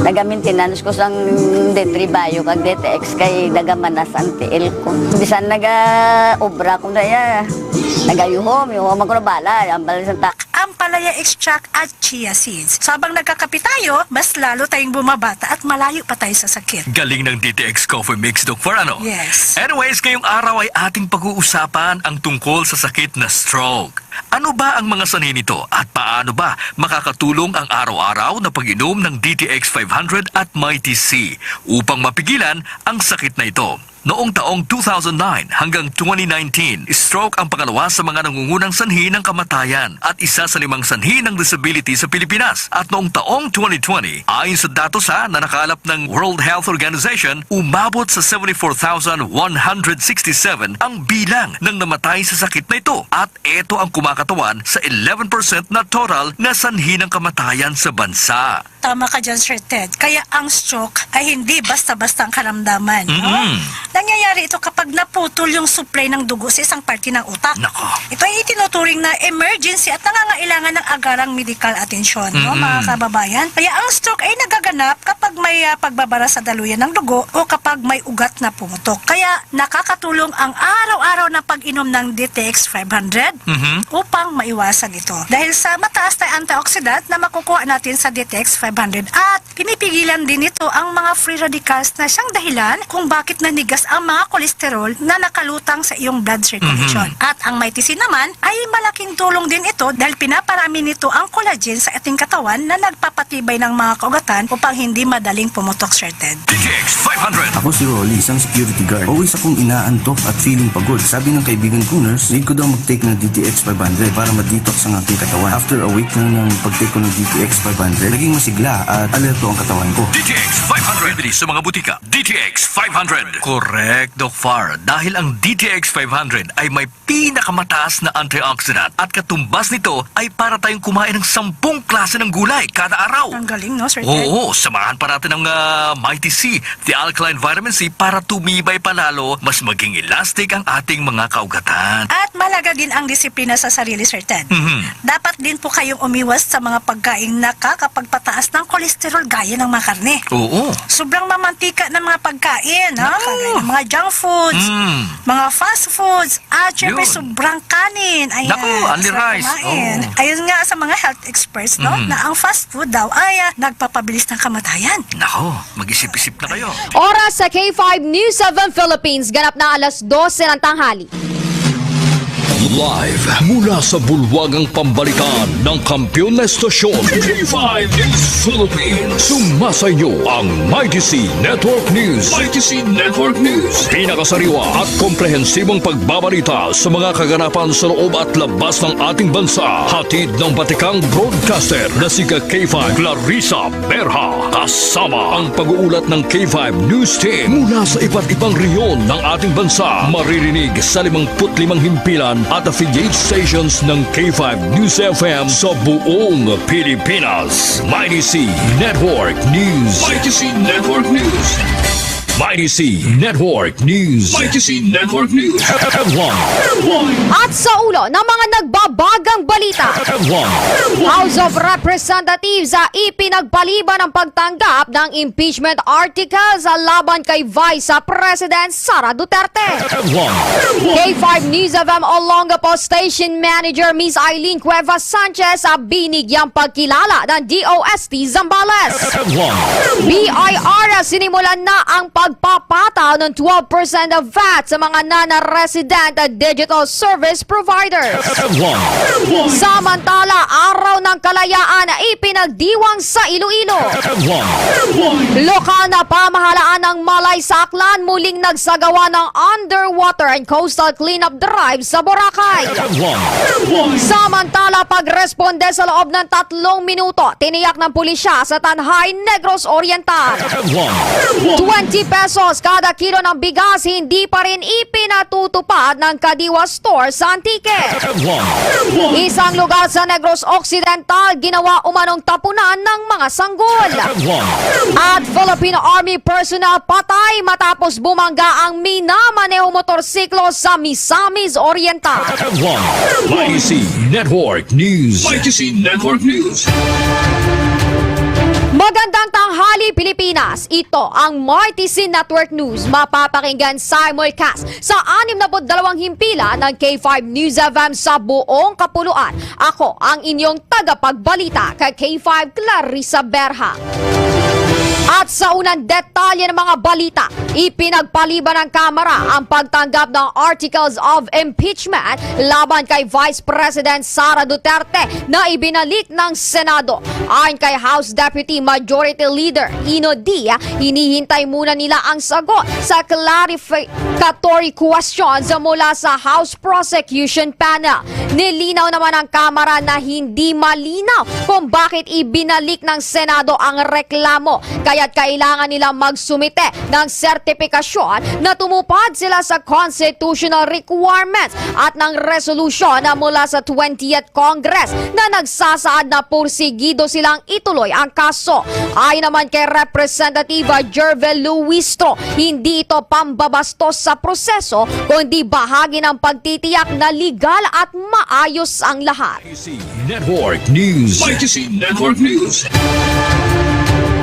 naga-maintenance ko sang D three Bio kag D T X kay nagamanas ang tiil ko. Bisan naga-obra ko na ya, nagayuhom, yuhom ako na bala, ang bala sa ta- Ampalaya extract at chia seeds. So, habang nagkakape tayo, mas lalo tayong bumabata at malayo pa tayo sa sakit. Galing ng D T X Coffee Mix, Doc, for ano? Yes. Anyways, ngayong araw ay ating pag-uusapan ang tungkol sa sakit na stroke. Ano ba ang mga sanhi nito at paano ba makakatulong ang araw-araw na pag-inom ng D T X five hundred at Mighty C upang mapigilan ang sakit na ito? Noong taong two thousand nine hanggang twenty nineteen, stroke ang pangalawa sa mga nangungunang sanhi ng kamatayan at isa sa limang sanhi ng disability sa Pilipinas. At noong taong twenty twenty, ayon sa datos ha na nakalap ng World Health Organization, umabot sa seventy-four thousand one hundred sixty-seven ang bilang ng namatay sa sakit na ito. At ito ang kumakatawan sa eleven percent na total na sanhi ng kamatayan sa bansa. Tama ka dyan, Sir Ted. Kaya ang stroke ay hindi basta-basta ang karamdaman, no? Mm-mm. Nangyayari ito kapag naputol yung supply ng dugo sa isang parte ng utak. Nako. Ito ay itinuturing na emergency at nangangailangan ng agarang medical atensyon, no, Mm-mm. mga kababayan? Kaya ang stroke ay nagaganap kapag may, ah, pagbabara sa daluyan ng dugo o kapag may ugat na pumutok. Kaya nakakatulong ang araw-araw na pag-inom ng D T X five hundred Mhm. upang maiwasan ito. Dahil sa mataas na antioxidant na makukuha natin sa D T X five hundred at pinipigilan din nito ang mga free radicals na siyang dahilan kung bakit nanigas ang mga kolesterol na nakalutang sa iyong blood circulation. Mhm. At ang Mighty C naman ay malaking tulong din ito dahil pinaparami nito ang collagen sa ating katawan na nagpapatibay ng mga kaugatan upang hindi madaling pumutok, Sir Ted. D T X five hundred. Ako si Rolly, isang security guard. Always akong inaantok at feeling pagod. Sabi ng kaibigan kong nurse, need ko daw mag-take ng D T X five hundred para ma-detox ang aking katawan. After a week lang ng pag-take ko ng D T X five hundred, naging masigla at alerto ang katawan ko. D T X five hundred. Bibili sa mga butika. D T X five hundred. Correct, Doc Far. Dahil ang D T X five hundred ay may pinakamataas na antioxidant at katumbas nito ay para tayong kumain ng sampung klase ng gulay kada araw. Ang galing, no, Sir Ted? Oo, samahan pa natin ng, ah, Mighty C, the alkaline vitamin C, para tumibay pa lalo, mas maging elastic ang ating mga kaugatan. At mahalaga din ang disiplina sa sarili, Sir Ted. Mhm. Dapat din po kayong umiwas sa mga pagkaing nakakapagpataas ng kolesterol gaya ng mga karne. Oo. Sobrang mamantika ng mga pagkain, ha? Naku. Kagaya ng mga junk foods, Mm. mga fast foods, at syempre Yun. sobrang kanin. Ayan, Naku, only sarap rice. kumain. Oo. Ayun nga sa mga health experts, no, Mhm. na ang fast food daw ay, ah, nagpapabilis ng kamatayan. Nako, mag-isip-isip na kayo. Oras sa K five News seven Philippines, ganap na alas dose ng tanghali. Live mula sa bulwagang pambalitaan ng kampiyon na estasyon, K five News Philippines. Sumasa inyo ang Mighty C Network News. Mighty C Network News. Pinakasariwa at komprehensibong pagbabalita sa mga kaganapan sa loob at labas ng ating bansa. Hatid ng batikang broadcaster na si K five Clarissa Berha, kasama ang pag-uulat ng K five News Team mula sa iba't ibang rehiyon ng ating bansa. Maririnig sa limangput limang himpilan at affiliate stations ng K five News F M sa buong Pilipinas. Mighty C Network News. Mighty C Network News. Mighty C Network News. Mighty C Network News. Headline. At sa ulo ng mga nagbabagang balita, Headline. House of Representatives, ah, ipinagpaliban ang pagtanggap ng impeachment articles, ah, laban kay Vice, ah, President Sara Duterte. Headline. K five News F M Olongapo Station Manager Miss Eileen Cuevas Sanchez, ah, binigyang pagkilala ng D O S T Zambales. Headline. B I R, sinimulan na ang pagpapataw ng twelve percent of vat sa mga non-resident digital service providers. Headline. Samantala, Araw ng Kalayaan ipinagdiwang sa Iloilo. Headline. Lokal na pamahalaan ng Malay sa Aklan muling nagsagawa ng underwater and coastal cleanup drive sa Boracay. Headline. Samantala, pagresponde sa loob ng tatlong minuto, tiniyak ng pulisya sa Tanjay, Negros Oriental. Headline. Twenty pesos kada kilo ng bigas, hindi pa rin ipinatutupad ng Kadiwa Store sa Antique. Headline. Isang lugar sa Negros Occidental, ginawa umanong tapunan ng mga sanggol. Headline. At Philippine Army personnel patay matapos bumangga ang minamaneho motorsiklo sa Misamis Oriental. Headline. Mighty C Network News. Mighty C Network News. Magandang tanghali, Pilipinas. Ito ang Mighty C Network News. Mapapakinggan simulcast sa anim na put dalawang himpilan ng K five News F M sa buong kapuluan. Ako ang inyong tagapagbalita, kay K five Clarissa Berha. At sa unang detalye ng mga balita, ipinagpaliban ng Kamara ang pagtanggap ng articles of impeachment laban kay Vice President Sara Duterte na ibinalik ng Senado. Ayon kay House Deputy Majority Leader Ino D, hinihintay muna nila ang sagot sa clarificatory questions mula sa House Prosecution Panel. Nilinaw naman ng Kamara na hindi malinaw kung bakit ibinalik ng Senado ang reklamo, kaya't kailangan nila magsumite ng sertipikasyon na tumupad sila sa constitutional requirements at ng resolusyon mula sa twentieth Congress na nagsasaad na pursigido silang ituloy ang kaso. Ayon naman kay Representative Gervil Luistro, hindi ito pambabastos sa proseso, kundi bahagi ng pagtitiyak na legal at maayos ang lahat. Network News. Network News.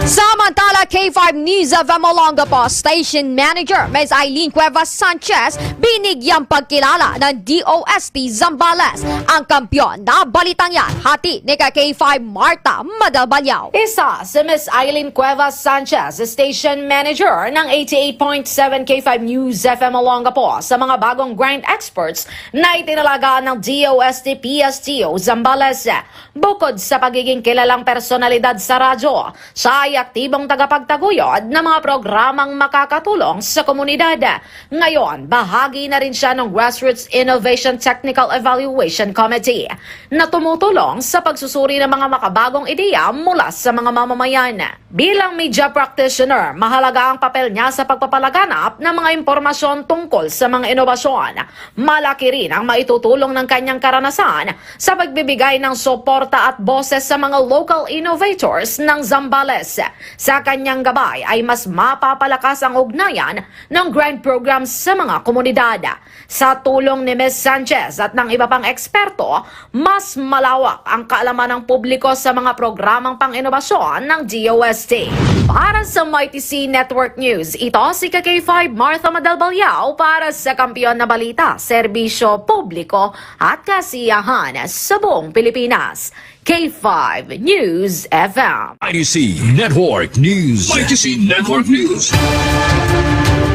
Samantala, K five News F M Olongapo Station Manager Miss Eileen Cuevas Sanchez binigyang pagkilala ng D O S T Zambales. Ang kampiyon na balitang yan, hatid ni ka K five Martha Madalbalyao. Isa si Miss Eileen Cuevas Sanchez, Station Manager ng eighty-eight point seven K five News F M Olongapo, sa mga bagong grind experts na itinalaga ng D O S T P S T O Zambales. Bukod sa pagiging kilalang personalidad sa radyo, siya ay aktibong tagapagtaguyod ng mga programang makakatulong sa komunidad. Ngayon, bahagi na rin siya ng Grassroots Innovation Technical Evaluation Committee na tumutulong sa pagsusuri ng mga makabagong ideya mula sa mga mamamayan. Bilang media practitioner, mahalaga ang papel niya sa pagpapalaganap ng mga impormasyon tungkol sa mga inobasyon. Malaki rin ang maitutulong ng kanyang karanasan sa pagbibigay ng suporta at boses sa mga local innovators ng Zambales. Sa kanyang gabay ay mas mapapalakas ang ugnayan ng grant programs sa mga komunidad. Sa tulong ni Miss Sanchez at ng iba pang eksperto, mas malawak ang kaalaman ng publiko sa mga programang pang-inobasyon ng D O S T. Para sa Mighty C Network News, ito si ka K five Martha Madalbalyao para sa Kampiyon na Balita, Serbisyo Publiko at Kasiyahan sa buong Pilipinas. K five News F M. Mighty C Network News. Mighty C Network News.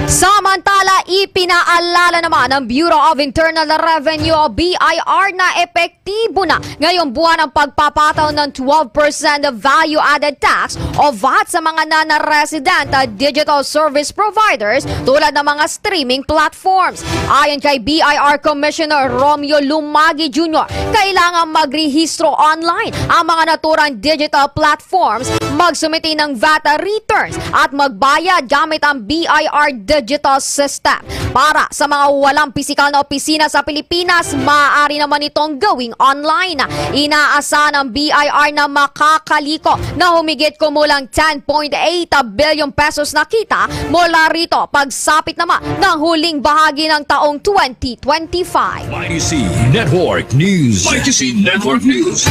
Samantala, ipinaalala naman ng Bureau of Internal Revenue o B I R na epektibo na ngayong buwan ang pagpapataw ng twelve percent value-added tax o vat sa mga non-resident digital service providers tulad ng mga streaming platforms. Ayon kay B I R Commissioner Romeo Lumagi Junior, kailangan magrehistro online ang mga naturang digital platforms, magsumite ng vat returns at magbayad gamit ang B I R digital system. Para sa mga walang pisikal na opisina sa Pilipinas, maaari naman itong gawing online. Inaasahan ng B I R na makakaliko na humigit kumulang ten point eight billion pesos na kita mula rito, pagsapit naman ng huling bahagi ng taong twenty twenty-five. Mighty C Network News. Mighty C Network News.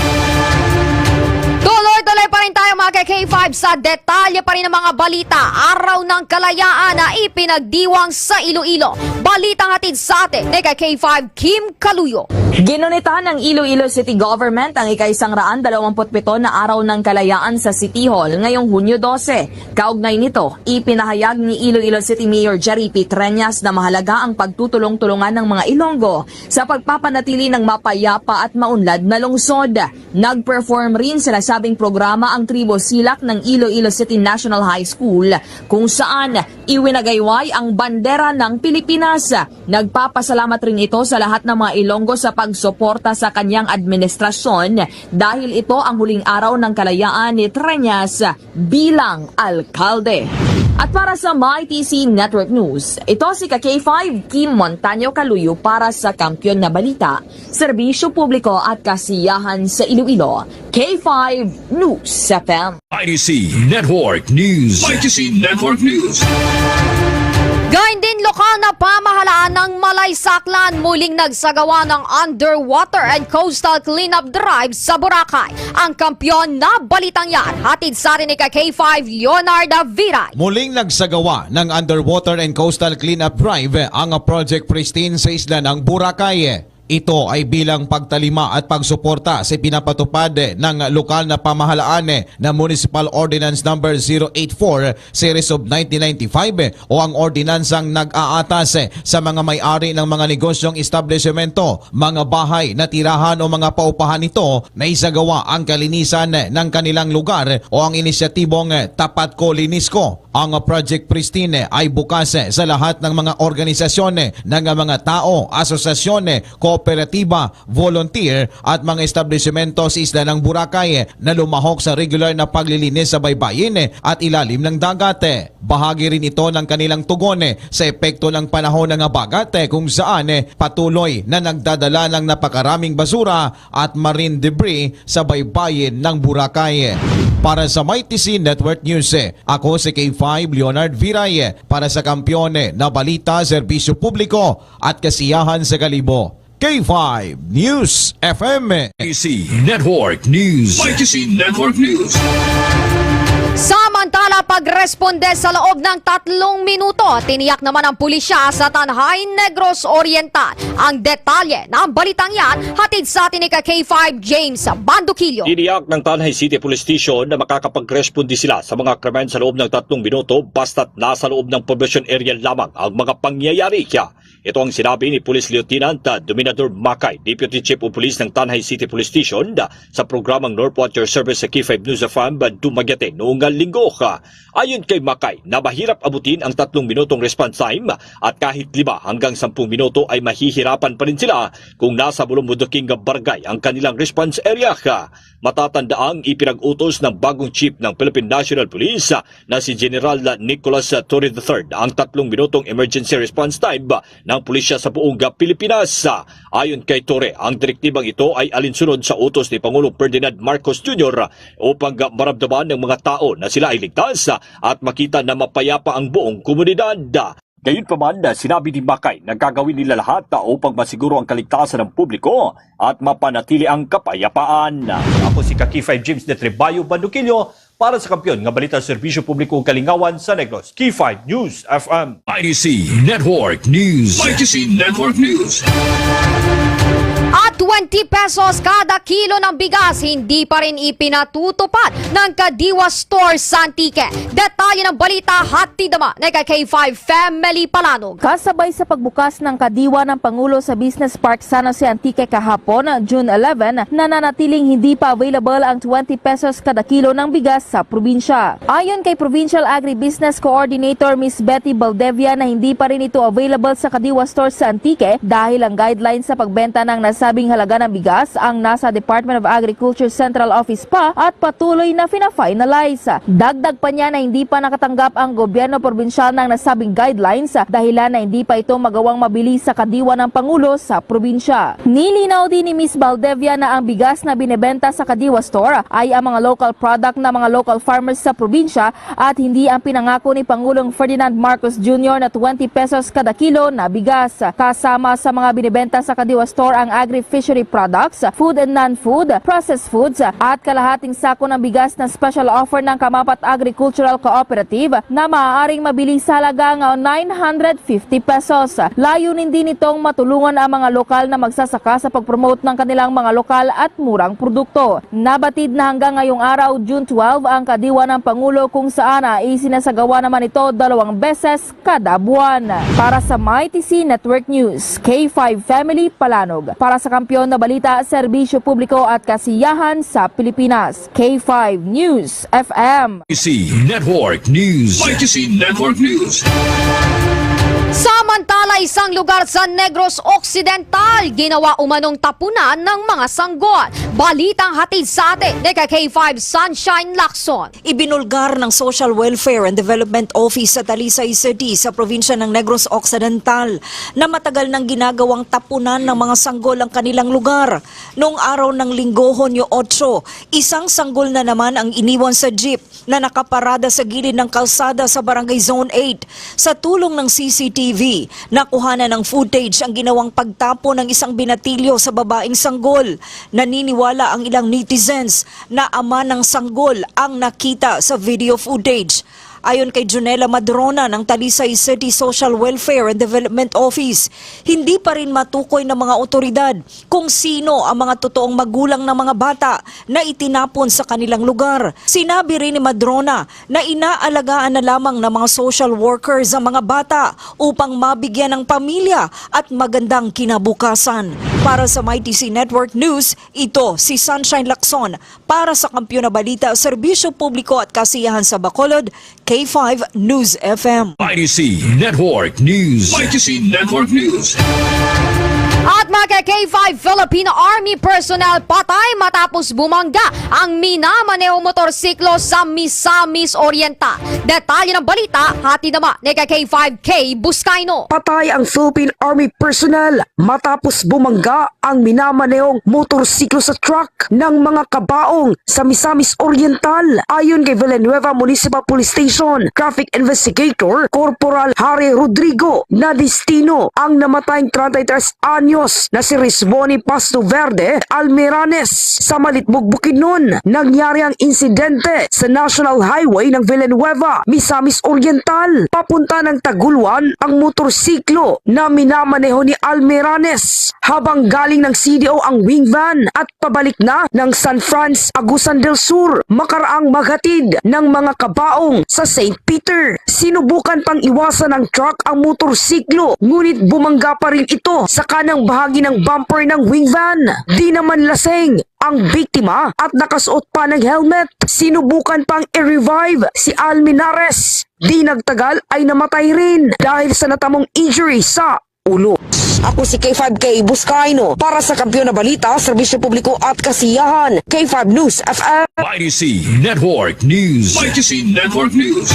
Tuloy-tuloy pa rin tayo, mga ka K five, sa detalye pa rin ng mga balita. Araw ng Kalayaan na ipinagdiwang sa Iloilo. Balitang hatid sa atin ni ka K five Kim Kaluyo. Ginunitan ng Iloilo City Government ang ikaisang raan dalawampu't pito na Araw ng Kalayaan sa City Hall ngayong Hunyo dose. Kaugnay nito, ipinahayag ni Iloilo City Mayor Jerry P. Treñas na mahalaga ang pagtutulong-tulungan ng mga Ilonggo sa pagpapanatili ng mapayapa at maunlad na lungsod. Nag-perform rin sa nasabing programa ang Tribo Silak ng Iloilo City National High School, kung saan iwinagayway ang bandera ng Pilipinas. Nagpapasalamat rin ito sa lahat ng mga Ilonggo sa pagsuporta sa kanyang administrasyon dahil ito ang huling araw ng kalayaan ni Treñas bilang alkalde. At para sa Mighty C Network News, ito si ka K five Kim Montaño Kaluyo para sa Kampiyon na Balita, Serbisyo Publiko at Kasiyahan sa Iloilo, K five News F M. Mighty C Network News. Mighty C Network News. Gayon din, lokal na pamahalaan ng Malaysak Clan muling nagsagawa ng underwater and coastal cleanup drive sa Boracay. Ang kampiyon na balitang yan, hatid sa atin ni ka K five Leonardo Viray. Muling nagsagawa ng underwater and coastal cleanup drive ang Project Pristine sa isla ng Boracay. Ito ay bilang pagtalima at pagsuporta sa pinapatupad ng lokal na pamahalaan na Municipal Ordinance Number zero eight four Series of nineteen ninety-five o ang ordinansang nag-aatas sa mga may-ari ng mga negosyong establisemento, mga bahay na tirahan o mga paupahan nito na isagawa ang kalinisan ng kanilang lugar o ang inisyatibong Tapat Ko Linis Ko. Ang Project Pristine ay bukas sa lahat ng mga organisasyon, ng mga tao, asosasyon, kooperatiba, volunteer at mga establisemento sa isla ng Boracay na lumahok sa regular na paglilinis sa baybayin at ilalim ng dagat. Bahagi rin ito ng kanilang tugon sa epekto ng panahon ng habagat, kung saan patuloy na nagdadala ng napakaraming basura at marine debris sa baybayin ng Boracay. Para sa Mighty C Network News, ako si K five Leonard Viray para sa Kampiyon na Balita, Serbisyo Publiko at Kasiyahan sa Kalibo. K five News F M. Mighty C Network News. Mighty C Network News. Samantala, pagresponde sa loob ng tatlong minuto, tiniyak naman ang pulisya sa Tanjay, Negros Oriental. Ang detalye ng balitang yan, hatid sa atin ni ka K five James Banduquillo. Tiniyak ng Tanjay City Police Station na makakapagresponde sila sa mga krimen sa loob ng tatlong minuto basta't nasa loob ng probation area lamang ang mga pangyayari. Ito ang sinabi ni Police Lieutenant, ah, Dominador Makay, Deputy Chief of Police ng Tanjay City Police Station, ah, sa programang North Watcher Service sa K five News F M, ah, Dumaguete noong, ah, linggo. Ah, ayon kay Makay, na mahirap abutin ang tatlong minutong response time, ah, at kahit lima hanggang sampung minuto ay mahihirapan pa rin sila kung nasa Bulumbuduking barangay ang kanilang response area. Ah, matatandaang ipinag-utos ng bagong chief ng Philippine National Police, ah, na si General Nicolas Torre the third ang tatlong minutong emergency response time ng pulisya sa buong Pilipinas. Ayon kay Torre, ang direktibang ito ay alinsunod sa utos ni Pangulong Ferdinand Marcos Junior upang maramdaman ng mga tao na sila ay ligtas at makita na mapayapa ang buong komunidad. Gayunpaman, sinabi ni Makay na gagawin nila lahat upang masiguro ang kaligtasan ng publiko at mapanatili ang kapayapaan. Ako si ka K five James de Trebayo Banduquillo para sa Kampiyon nga Balita, Serbisyo Publiko ug Kalingawan sa Negros, K five News F M. Mighty C Network News. Mighty C Network News. At twenty pesos kada kilo ng bigas, hindi pa rin ipinatutupad ng Kadiwa Store sa Antique. Detalye ng balita, hatid naman ni ka K five Family Palanog. Kasabay sa pagbukas ng Kadiwa ng Pangulo sa Business Park San Jose Antique kahapon, June eleven, nananatiling hindi pa available ang twenty pesos kada kilo ng bigas sa probinsya. Ayon kay Provincial Agribusiness Coordinator Miss Betty Baldevia na hindi pa rin ito available sa Kadiwa Store sa Antique dahil ang guidelines sa pagbenta ng nasabing halaga ng bigas ang nasa Department of Agriculture Central Office pa at patuloy na fina-finalize. Dagdag pa niya na hindi pa nakatanggap ang gobyerno probinsyal ng nasabing guidelines, dahilan na hindi pa ito magawang mabili sa Kadiwa ng Pangulo sa probinsya. Nilinaw din ni Miss Baldevia na ang bigas na binebenta sa Kadiwa Store ay ang mga local product ng mga local farmers sa probinsya at hindi ang pinangako ni Pangulong Ferdinand Marcos Junior na twenty pesos kada kilo na bigas. Kasama sa mga binebenta sa Kadiwa Store ang agri-fishery products, food and non-food, processed foods, at kalahating sako ng bigas na special offer ng Kamapat Agricultural Cooperative na maaaring mabili sa halagang nine hundred fifty pesos. Layunin din nitong matulungan ang mga lokal na magsasaka sa pag-promote ng kanilang mga lokal at murang produkto. Nabatid na hanggang ngayong araw, June twelve, ang Kadiwa ng Pangulo, kung saan ay isinasagawa naman ito dalawang beses kada buwan. Para sa Mighty C Network News, K five Family Palanog. Para sa Kampiyon na Balita, Serbisyo Publiko at Kasiyahan sa Pilipinas, K five News F M. Mighty C Network News. Mighty C Network News. Samantala, isang lugar sa Negros Occidental, ginawa umanong tapunan ng mga sanggol. Balitang hatid sa atin ni ka K five Sunshine Lacson. Ibinulgar ng Social Welfare and Development Office sa Talisay City sa probinsya ng Negros Occidental na matagal nang ginagawang tapunan ng mga sanggol ang kanilang lugar. Noong araw ng Linggo, Hunyo otso, isang sanggol na naman ang iniwan sa jeep na nakaparada sa gilid ng kalsada sa Barangay Zone eight. Sa tulong ng C C T V, nakuhanan ng footage ang ginawang pagtapon ng isang binatilyo sa babaeng sanggol. Naniniwala ang ilang netizens na ama ng sanggol ang nakita sa video footage. Ayon kay Junela Madrona ng Talisay City Social Welfare and Development Office, hindi pa rin matukoy ng mga otoridad kung sino ang mga totoong magulang ng mga bata na itinapon sa kanilang lugar. Sinabi rin ni Madrona na inaalagaan na lamang ng mga social workers ang mga bata upang mabigyan ng pamilya at magandang kinabukasan. Para sa Mighty C Network News, ito si Sunshine Lacson. Para sa Kampiyon na Balita, Serbisyo Publiko at Kasiyahan sa Bacolod, K five News F M. Mighty C Network News. Mighty C Network News. At mga ka-K five, Filipino Army personnel patay matapos bumangga ang minamaneho motorsiklo sa Misamis Oriental. Detalye ng balita, hatid naman ni ka-K five K Buscaino. Patay ang Philippine Army personnel matapos bumangga ang minamanehong motorsiklo sa truck ng mga kabaong sa Misamis Oriental. Ayon kay Villanueva Municipal Police Station Traffic Investigator Corporal Harry Rodrigo, na destino ang namatayng treinta y tres anyos na si Risboni Pasto Verde Almiranes sa Malitbog, Bukidnon. Nangyari ang insidente sa National Highway ng Villanueva, Misamis Oriental, papunta ng Tagoloan. Ang motorsiklo na minamaneho ni Almiranes habang galing ng C D O ang wing van at pabalik na ng San Franz, Agusan del Sur, makaraang maghatid ng mga kabaong sa Saint Peter. Sinubukan pang iwasan ng truck ang motorsiklo, ngunit bumangga pa rin ito sa kanang bahagi ng bumper ng wing van. Di naman lasing ang biktima at nakasuot pa ng helmet. Sinubukan pang i-revive si Alminares. Di nagtagal ay namatay rin dahil sa natamong injury sa ulo. Ako si K five K Buscaino para sa Kampiyon na Balita, Serbisyo Publiko at Kasiyahan, K five News F M. Mighty C Network News. Mighty C Network News.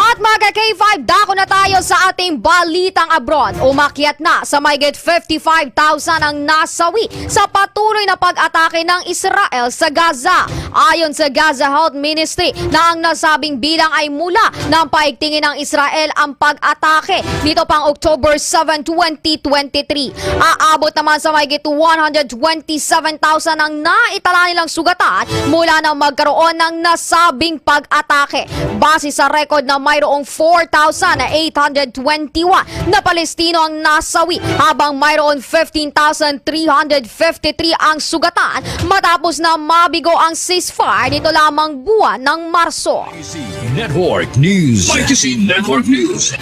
At mga ka-K five, dako na tayo sa ating balitang abroad. Umakyat na sa mahigit fifty-five thousand ang nasawi sa patuloy na pag-atake ng Israel sa Gaza. Ayon sa Gaza Health Ministry, na ang nasabing bilang ay mula nang paigtingin ng Israel ang pag-atake nito pang October seven, twenty twenty-three. Aabot naman sa mahigit one hundred twenty-seven thousand ang naitala nilang sugatan mula nang magkaroon ng nasabing pag-atake. Base sa record na mayroong four thousand eight hundred twenty-one na Palestino ang nasawi, habang mayroon fifteen thousand three hundred fifty-three ang sugatan matapos na mabigo ang ceasefire nito lamang buwan ng Marso. Network News. Mighty C Network News.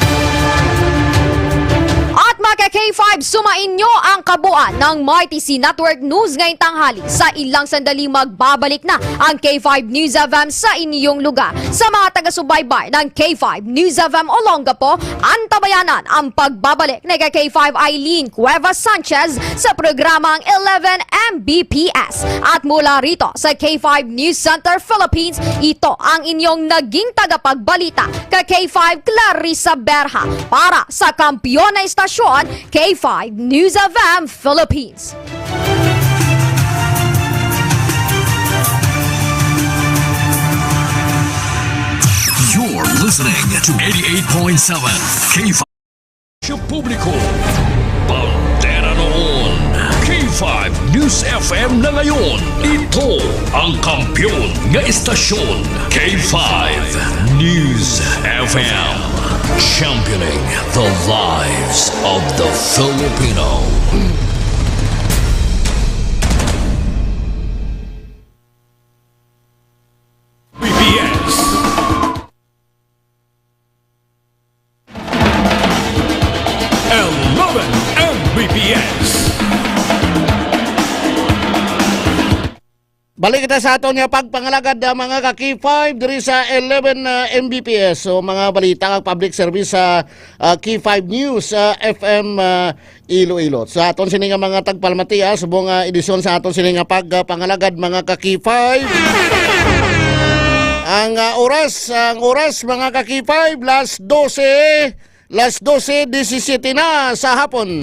At mga ka-K five, sumainyo ang kabuuan ng Mighty C Network News ngayong tanghali. Sa ilang sandali, magbabalik na ang K five News F M sa inyong lugar. Sa mga taga-subaybay ng K five News F M Olongapo, antabayanan ang pagbabalik ni ka-K five Eileen Cuevas Sanchez sa programang eleven M B P S. At mula rito sa K five News Center Philippines, ito ang inyong naging tagapagbalita, ka-K five Clarissa Berha, para sa Kampiyon na Istasyon, K five News F M Philippines. You're listening to eighty-eight point seven K five. Publiko, Bandera noon, K five News F M na ngayon. Ito ang kampiyon nga istasyon, K five News F M. Championing the lives of the Filipino. B P S. Eleven M B P S. Balik kita sa aton nga pagpangalagad, ah, mga ka-K five, diri sa eleven, ah, M B P S. So, mga balita kag public service sa, ah, K five News, ah, F M, ah, Iloilo. Sa aton sini nga mga tagpalamati, ah, subong nga edisyon sa aton sini nga pagpangalagad, mga ka-K five. Ang, ah, oras, ang oras, mga ka-K five, las dose, las dose disisiyete na sa hapon.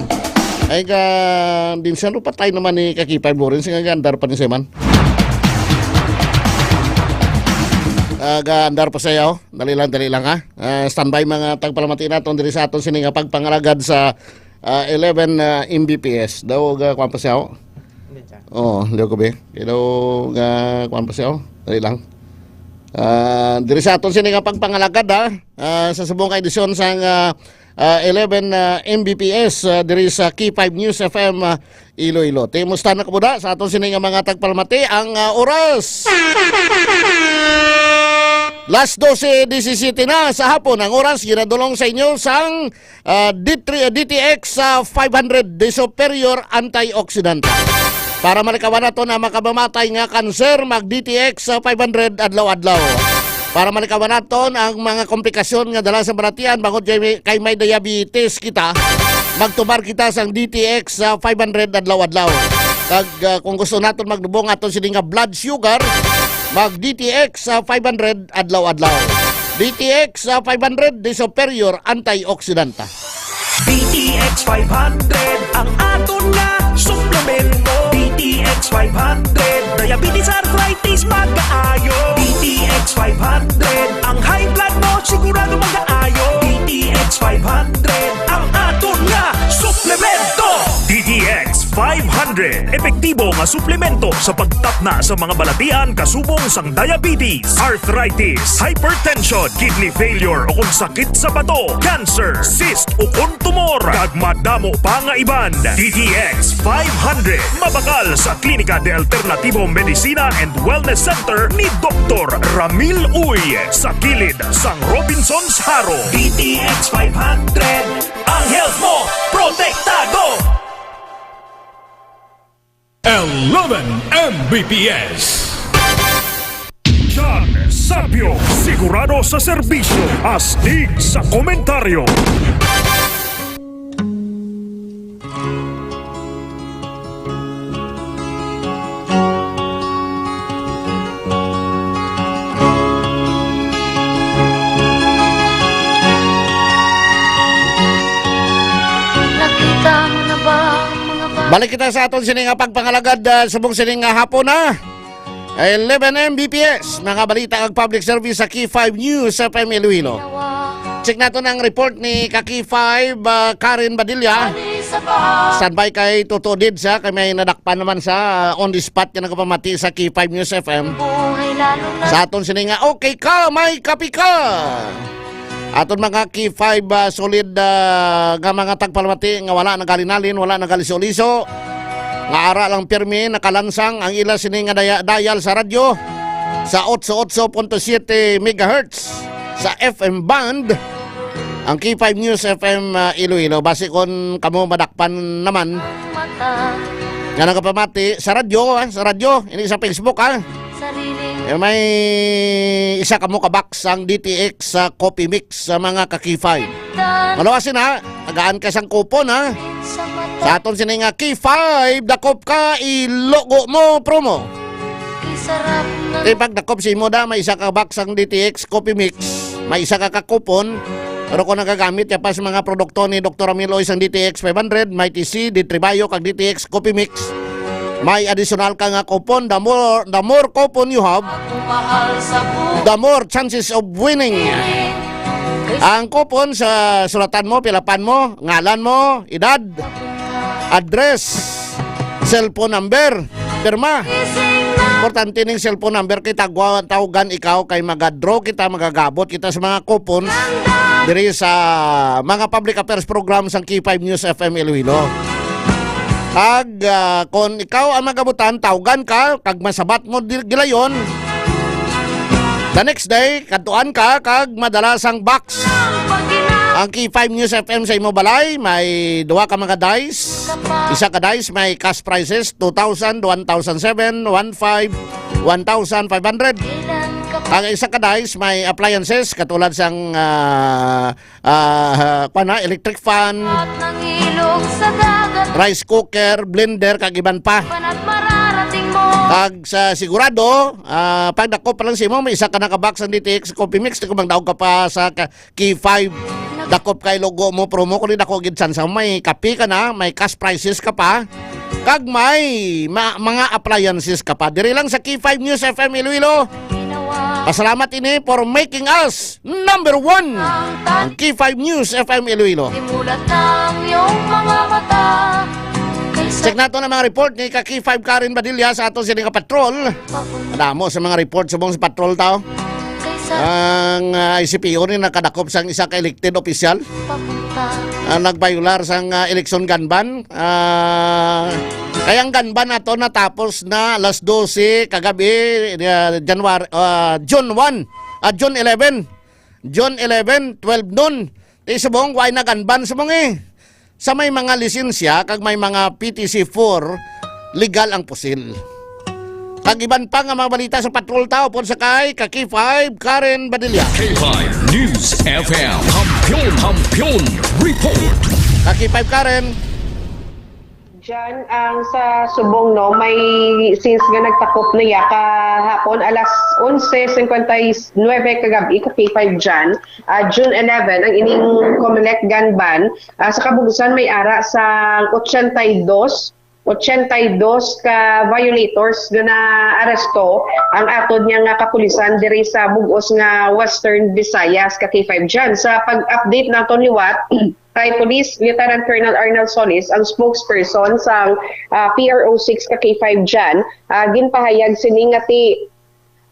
Ay, ka, din siya, no, patay naman ni ka-K five Lawrence, nga gaandar pa ni Seman. Ah, gaandar pa siya, oh. Dali lang, dali lang, ha. Ah, standby, mga tagpalamati naton diri sa aton sini nga pagpangalagad sa, ah, eleven, ah, M B P S. Daw, ga, kuwan pa siya, oh. Hindi siya. Oo, hindi ko, be. Kaya daw, ga, kuwan pa siya, oh. Dali lang. Ah, diri sa aton sini nga pagpangalagad, ha, ah, sa subong ka edisyon sang, ah, ah, eleven, ah, M B P S, ah, diri sa K five News F M, ah, Iloilo. Timusta na kabuda sa aton sini nga mga tagpalamati ang, ah, oras. Las dose disisiyete na sa hapon ang oras, ginadulong sa inyo sang ah, D three, D T X, ah, five hundred, the superior antioxidant. Para malikawan naton ang makamamatay nga kanser, mag D T X, ah, five hundred adlaw-adlaw. Para malikawan naton ang mga komplikasyon nga dala sa balatian, bangod kay may, kay may diabetes kita, magtumar kita sang D T X, ah, five hundred adlaw-adlaw. Kag, ah, kung gusto naton magdubong aton sini nga blood sugar, mag D T X, ah, five hundred adlaw-adlaw. D T X, ah, five hundred, the superior antioxidant. D T X five hundred, ang aton nga suplemento. D T X five hundred, diabetes, arthritis, magaayo. D T X five hundred, ang high blood mo sigurado magaayo. D T X five hundred, ang aton nga suplemento. D T X five hundred, epektibo nga suplemento sa pagtapna sa mga balatian kasubong sang diabetes, arthritis, hypertension, kidney failure o kung sakit sa bato, cancer, cyst o kung tumor, kag madamo pa nga iban. D T X five hundred, mabakal sa Klinika de Alternativo Medicina and Wellness Center ni Doktor Ramil Uy, sa kilid sang Robinsons Jaro. D T X five hundred, ang health mo protektado. Eleven M B P S. John Sapio, sigurado sa serbisyo, astig sa komentaryo. Nakita mo na ba ang mga ba- Balik kita sa aton sini nga pagpangalagad, ah, subong sini nga hapon na. Eleven M B P S, mga balita kag public service sa K five News F M Iloilo. Check naton ang report ni ka K five, ah, Karen Badilla. Standby kay Toto Did siya, kay may nadakpan naman sa, ah, on the spot nga nagapamati sa K five News F M. Sa aton sini nga, "Okay ka, may kapi ka." Aton mga K five, ah, solid, ah, nga mga tagpalamati nga wala nagalinalin, wala nagalisoliso, nga ara lang pirmi nakalansang ang ila sini nga daya-, dial sa radyo sa eighty-eight point seven megahertz sa F M band, ang K five News F M, ah, Iloilo. Basi kon kamo madakpan naman nga nagapamati sa radyo, ah, sa radyo, hindi sa Facebook, ah. Eh, may isa kamo ka box ang D T X sa Coffee Mix sa mga ka K five. Maluwasin, ha? Tagaan ka sang kupon, ha? Sa aton sini nga K five, dakop ka, ilogo mo, promo. Di pag dakop si mo da, may isa ka box ang D T X Coffee Mix, may isa ka ka kupon. Pero kung nagagamit ya pa sa mga produkto ni Doktor Ramil Uy sang D T X five hundred, may T C, D three Bio, kag D T X Coffee Mix, may additional ka nga coupon. The more, the more coupon you have, the more chances of winning. Ang coupon sa sulatan mo, pilapan mo, ngalan mo, edad, address, cellphone number, pirma. Importante ning cellphone number kay tagwa-, tawgan ikaw kay maga-draw kita, magagabot kita sa mga coupons diri sa mga public affairs program sang K five News F M Iloilo. Kag, ah, kon ikaw ang magabutan, tawgan ka, kag masabat mo di-, gilayon, the next day, kadtuan ka, kag madala sang box ang K five News F M sa imo balay. May duha ka mga dice. Isa ka dice may cash prizes, two thousand, one thousand seven, one five, one thousand five hundred. Ang isa ka dice may appliances katulad sang, ah, ah, kuwan na, electric fan, rice cooker, blender, kag iban pa. Kag sa sigurado, ah, pag dako pa lang sa imo, may isa ka naka-box ang D T X Coffee Mix, di ko magdaog ka pa sa ka-, K five. Dakop kay logo mo, promo, kung di dako gid chance, may kape ka na, may cash prizes ka pa, kag may ma-, mga appliances ka pa. Diri lang sa K five News F M Iloilo. Pasalamat ini for making us number one. Ang K five News F M Iloilo. Check nato ang mga report ni ka K five Karen Badilla sa ato sini nga patrol. Damo sa mga report subong sa patrol tao. Ang, ah, I C P O ni nakadakop sang isa ka elected official. Papunta. Ah, nagbayular sang, ah, election gun ban. Ah, kay ang gun ban ato natapos na alas dose kagabi, ah, January, ah, June one, ah, June eleven. June eleven, twelve noon. Ti subong, why na gun ban subong eh? Sa may mga lisensya kag may mga P T C four, legal ang pusil. Kag iban pa nga mga balita sa patrol ta upod sa kay ka K five, Karen Badilla. K five News F M. Kampiyon, Kampiyon Report. Ka K five, Karen. Jan, ang sa subong, no, may since nga nagtakop na ya kahapon alas onse cincuenta y nueve kagabi ka K five Jan, ah, June eleven, ang ining Comelec gun ban, ah, sa kabugusan may ara sa ochenta y dos, ochenta y dos ka violators nga naaresto ang atod niya nga kapulisan diri sa bug-os nga Western Visayas ka K five Jan. Sa pag-update naton liwat kay Police Lieutenant Colonel Arnel Solis, ang spokesperson sang, ah, P R O six ka K five Jan, ah, ginpahayag sini nga ti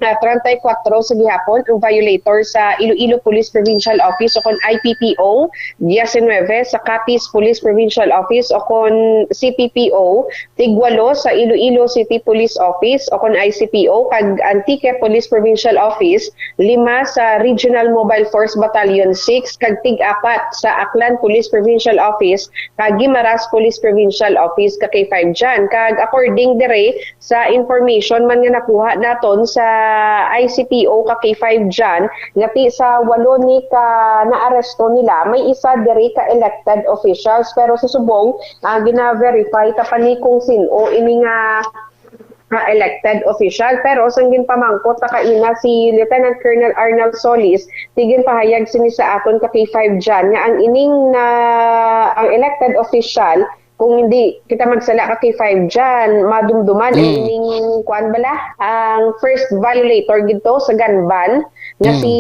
ah, treinta y cuatro sa gihapon ang violator sa Iloilo Police Provincial Office o kon I P P O, diecinueve sa Capiz Police Provincial Office o kon C P P O, tigwalo sa Iloilo City Police Office o kon I C P O, kag Antique Police Provincial Office, lima sa Regional Mobile Force Battalion six, kag tig-apat sa Aklan Police Provincial Office, kag Guimaras Police Provincial Office ka K five Jan. Kag according diri, sa information man nga nakuha naton sa I C P O ka K five Jan, nga ti sa walo ni ka naaresto nila, may isa diri ka elected officials. Pero sa subong, ah, gina-verify ta pa ni kung sin-o ini nga, nga elected official. Pero sang ginpamangkot ta kaina si Lieutenant Colonel Arnel Solis, ti ginpahayag sini sa aton ka K five Jan nga ang ining na, ang elected official, kung hindi kita magsala ka K five Jan, madumduman Mm. ining, kuan bala, ang first violator gid to sa gun ban nga Mm. si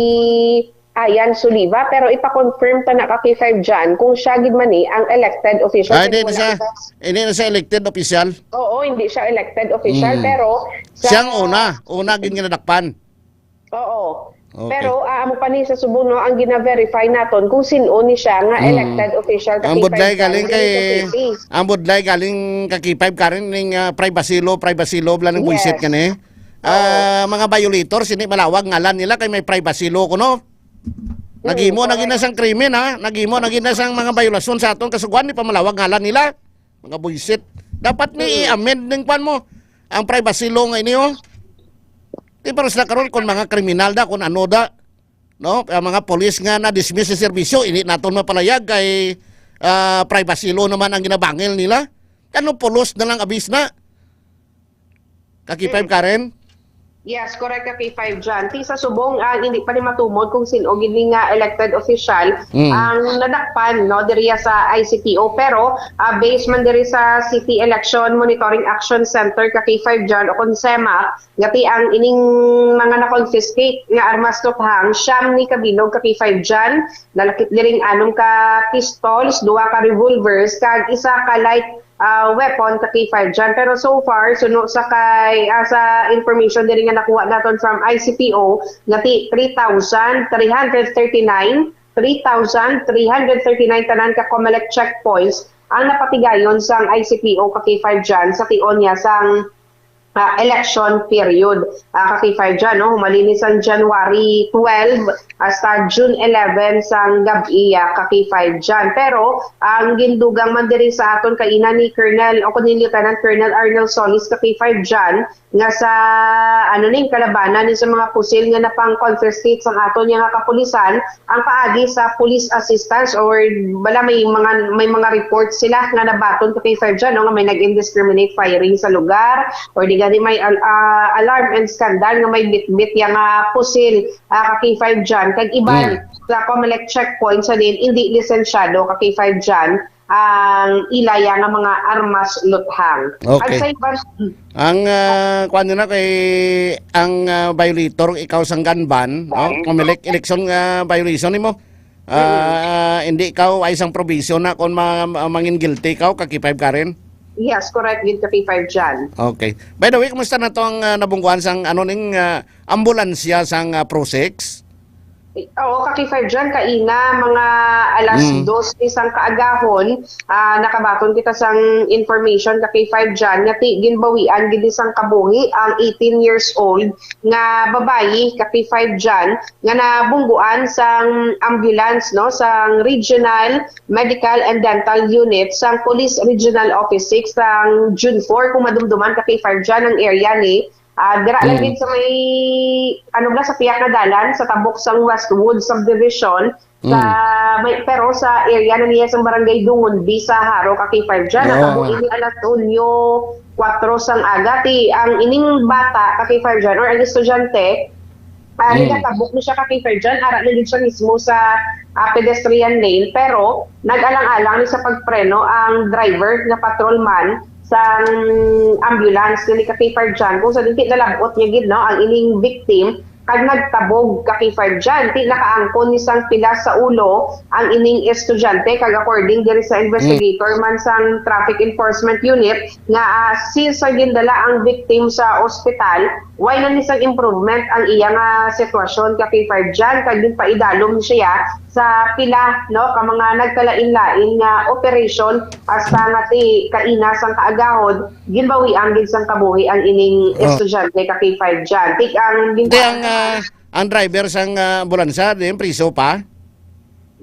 Ayan Suliva, pero ipa-confirm ta na ka K five Jan kung siya gid man ni ang elected official. Ah, hindi Kung na wala siya, kita hindi na siya elected official. Oo, hindi siya elected official, Mm. pero sa Siyang una, una gid nga nadakpan. Oo. Okay. Pero, ah, amo pa ni sa subong, no, ang gina-verify naton kung sin-o ni siya nga Mm. elected official ka Ang K five budlay Jan galing diri kay, sa city. ang budlay galing ka K five Karen ning, ah, privacy law, privacy law, bala nang buisit Yes. kani. Oo. Ah, mga violators, hindi malawag ngalan nila kay may privacy law kuno. Naghimo Mm, na gid na correct. sang krimen, ha? Naghimo na gid na sang mga violasyon sa aton kasugoan, di pa malawag ngalan nila. Mga buisit. Dapat ni Mm. i-amend ning kwan mo. Ang privacy law nga ini, oh. Di para sila karon kung mga kriminal da, kung ano da. No? Ang mga polis nga na-dismiss sa serbisyo, hindi naton mapalayag kay, ah, privacy law naman ang ginabangil nila. Ano, pulos na lang abis na. Ka K five, Mm. Karen? Yes, correct ka, K five Jan. Ti sa subong, ah, hindi pa ni matumod kung sin-o gid ni nga elected official Mm. ang nadakpan, no, diriya sa I C P O. Pero, ah, based man diri sa City Election Monitoring Action Center ka K five Jan o kon CEMAC, nga ti ang ining mga na-confiscate nga armas luthang, siyam ni kabilog ka K five Jan, nalakip diring anom ka pistols, duha ka revolvers, kag isa ka light ah, weapon ka K five Jan. Pero so far, suno sa kay, ah, sa information diri nga nakuha naton from I C P O, nga ti three thousand three hundred thirty-nine, three thousand three hundred thirty-nine tanan ka Comelec checkpoints ang napatigayon sang I C P O ka K five Jan sa tion niya sang ah, election period, ah, ka K five Jan, no? Humalin ni sang January twelve hasta June eleven sang gab-i, ah, ka K five Jan. Pero ang gindugang man diri sa aton kaina ni Colonel o kuno ni Lieutenant Colonel Arnel Solis ka K five Jan nga sa, ano ni, kalabanan ni sa mga pusil nga napang-confiscate sang aton nga kapulisan, ang paagi sa police assistance or bala may mga, may mga reports sila nga nabaton ka K five Jan, no, nga may nag-indiscriminate firing sa lugar or di gani may al-, ah, alarm and scandal nga may bitbit ya nga pusil, ah, ka K five Jan kag iban Mm. sa Comelec checkpoint sa din hindi lisensyado ka K five Jan ang ilaya nga mga armas luthang. Okay. Ang sa iban, Ang, ah, kuwan na kay ang, ah, violator ikaw sang gun ban, no? Ban. Comelec election, ah, violation nimo. Ah, hindi ikaw ay isang probation na kung ma-, ma-, mangin guilty ikaw, ka K five Karen? Yes, correct, gid ka K five Jan. Okay. By the way, kumusta na to ang, ah, nabungkuan sang, ano, ning, ah, ambulansya sang, ah, Pro six? Oo, ka K five John, kaina, mga alas Mm. dos ni sang kaagahon, ah, nakabaton kita sang information ka K five John, nga ti-, ginbawian gid ni sang kabuhi ang eighteen years old nga babayi ka K five John nga nabungguan sang ambulance, no, sang Regional Medical and Dental Unit sang Police Regional Office six sang June four, kung madumduman ka K five John ang area ni Ah, dira lang Mm. gid sa may, ano ba, sa piyak nga dalan, sa tabok sang Westwood Subdivision, sa Mm. may, pero sa area na niya sa Barangay Dungonbi sa Jaro ka K five John, Oo. natabo ini alas onyo kuwatro sang aga, ti ang ining bata ka K five John or ang estudyante, ah, Mm. nagatabok ni siya ka K five John, ara na gid siya mismo sa, ah, pedestrian lane, pero nag-alang-alang ni sa pagpreno ang driver nga patrolman sang ambulance dili ka K five John, kung sa dinhi nalab-ot niya gid, no, ang ining victim kag nagtabog ka K five John. Ti nakaangkon ni sang pilas sa ulo ang ining estudyante, kag according diri sa investigator man sang Traffic Enforcement Unit nga, ah, since sa gindala ang victim sa ospital, way na ni sang improvement ang iya nga sitwasyon ka K five John, kag ginpaidalom siya sa pila, no, ka mga nagkalain-lain nga operasyon, hasta nga ti kaina sang kaagahon, ginbawian gid sang kabuhi ang ining Oh. estudyante ka K five John. Tik ang Di ang, ah, ang driver sang, ah, ambulansya, di ang priso pa?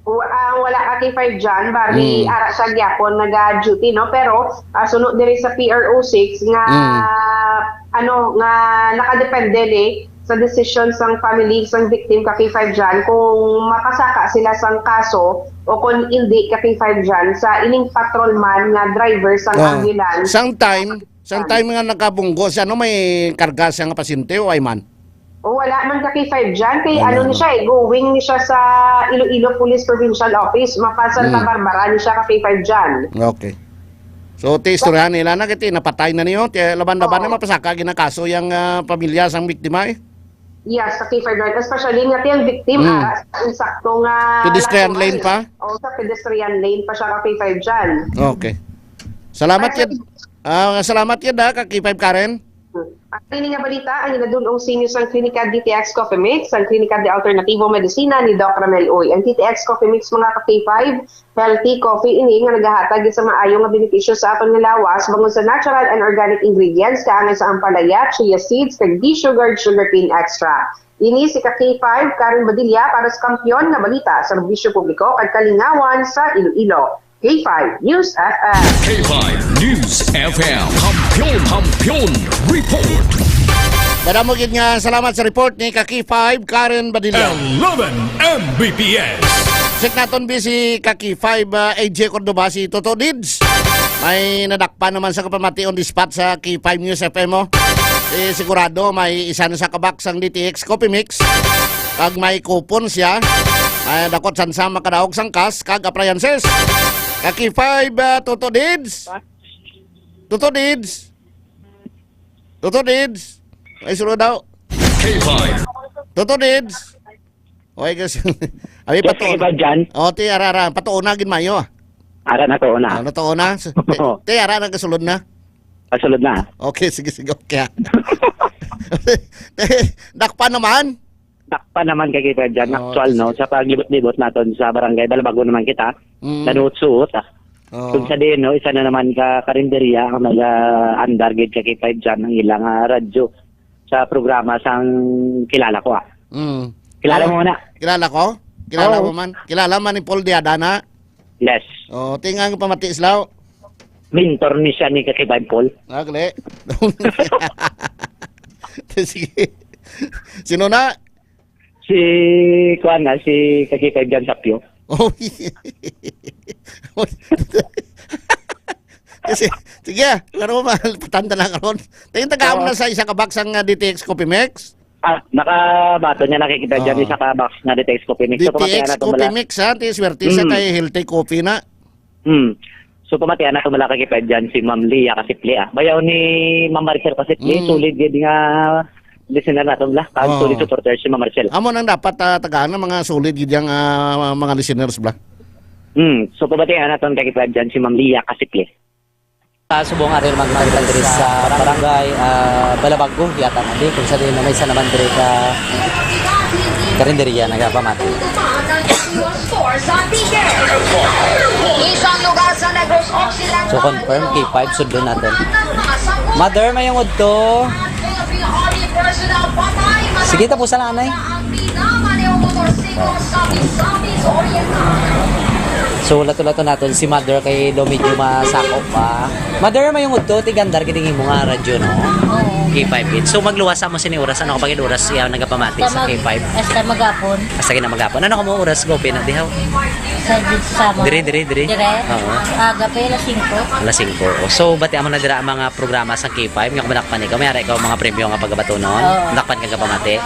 Wa-, ah, wala ka K five John, bali, Mm. ara siya gyapon naga-duty, no? Pero, ah, suno diri sa P R O six nga, Mm. ano, nga nakadepende ni sa desisyon sang family sang victim ka K five John kung mapasaka sila sang kaso o kung indi ka K five John sa ining patrolman nga driver sang Ah, ambulance. Sang time, sang time nga nakabunggo siya, no, may karga siya nga pasyente o ay man? O, wala man ka K five John. Kay Wala, ano ni no? siya eh, going ni siya sa Iloilo Police Provincial Office. Mapa Santa Mm. Barbara ni siya ka K five John. Okay. So, ti istoryahan nila na kiti napatay na niyo, ti laban-laban Oo. na mapasaka ginakaso yang, ah, pamilya sang biktima eh. Yes, sa K five John. Especially nga ti ang victim, Mm. ah, sa insakto nga Pedestrian lane pa? O, sa pedestrian lane pa siya ka K five John. Okay. Salamat Ay, yun. Ah, salamat yun, ah, ka K five Karen. Ang ini nga balita ang ginadul-ong sa inyo sang Klinika D T X Coffee Mix, ang Klinika de Alternativo Medicina ni Doc Ramel Uy. Ang D T X Coffee Mix, mga ka K five, healthy coffee ini nga nagahatag sa maayo nga benepisyo sa aton nga lawas bangod sa natural and organic ingredients kaangay sa ampalaya, chia seeds, kag desugared sugarcane extract. Ini si ka K five, Karen Badilla para sa Kampiyon nga Balita, Serbisyo Publiko kag Kalingawan sa Iloilo. K five News F M. K five News F M. Kampiyon, Kampiyon Report. Madamo gid nga salamat sa report ni ka K five, Karen Badilla. Eleven M B P S. Check naton bi si ka K five, ah, A J Cordoba, si Toto Dids. May nadakpan naman sa kapamati on the spot sa K five News F M mo. Eh, sigurado may isa na sa kabak sang D T X Coffee Mix. Kag may coupon siya. Ay, dakot san sa makadaog sang cash kag appliances. Ka K five, ah, Toto Dids. Toto Dids. Toto Dids. Ay, suro daw. K five. Toto Dids. Okay, guys. Abi, Yes, patuon. Ka K five John. Oh, ti, ara, ara. Patuon na, gid mayo, ah. Ara na to, una. Ah, natuon na? So, ti, Oo. ti, ara na, gasulod na? Gasulod na. Okay, sige, sige, okay, ah. Ti, dakpan naman. Dakpan naman ka K five John. Oh, Actual, no? sige. Sa paglibot-libot naton sa barangay, Balabago naman kita. Mm. Nanuot-suot, ah. Oo. Kung sa din, no? Isa na naman ka karinderya ang nag-, ah, andar gid ka K five John, ang ilang, ah, radyo sa programa sang kilala ko, ah. Mm. Kilala Oh, mo na? Kilala ko? Kilala Oo. mo man? Kilala man ni Paul Diadana? Yes. Oh, tingang pamati sila. Mentor ni siya ni Kakibay Paul. Ah, gali. Sige. Sino na? Si, kuwan na, si Kakibay Jan Sapyo. Oh, kasi, sige, pero ma-, patanda na karon. Tingin tagaan mo Oo. na sa isa ka box ang, ah, D T X Coffee Mix? Ah, nakabato niya, nakikita dyan, Oo. isa ka box nga D T X Coffee Mix. So, D T X pamatian na to Coffee bala. Mix, ha? Ti swerte sa Mm. kay healthy coffee na. Mm. So, pamatian na to bala kay pa dyan si Ma'am Lia Kasiple, ah. Bayaw ni Ma'am Maricel Kasiple, Mm. solid gid nga listener nato bala. Kag Oo. solid supporter si Ma'am Maricel. Amo nang dapat, ah, tagaan ng mga solid gid yang, ah, mga listeners bala. Mm. So, pamatian na to kay pa dyan si Ma'am Lia Kasiple. Ah, subong ari naman man diri sa barangay, ah, Balabago, yata na di, kung sa di na may isa naman diri ka, Karinderya, nagapamati. Isang lugar sa Negros Occidental. So, confirm, K five, sudlon naton. Mother, mayong udto. Sige, tapusan lang, anay. So, lato-lato naton si Mother kay do medyo masakop pa. Mother, mayong udto, tigandar gid ang imo nga radyo, no? Oo. K five gid. So, magluwas sa mo sini oras, ano kapag oras siya nagapamati sa K five? Hasta mag-, hasta maghapon. Hasta gid na maghapon. Ano ka mo oras, go, pina, dihaw? Sa, sa mo. Dire, dire, dire. Dire? Oo. Aga pa, alas singko. Alas singko. O, so, bati amo na dira ang mga programa sa K five. Nga kumanakpan ikaw, may ara ikaw mga premyo nga pagabatunon. Oo. Dakpan ka gapamati.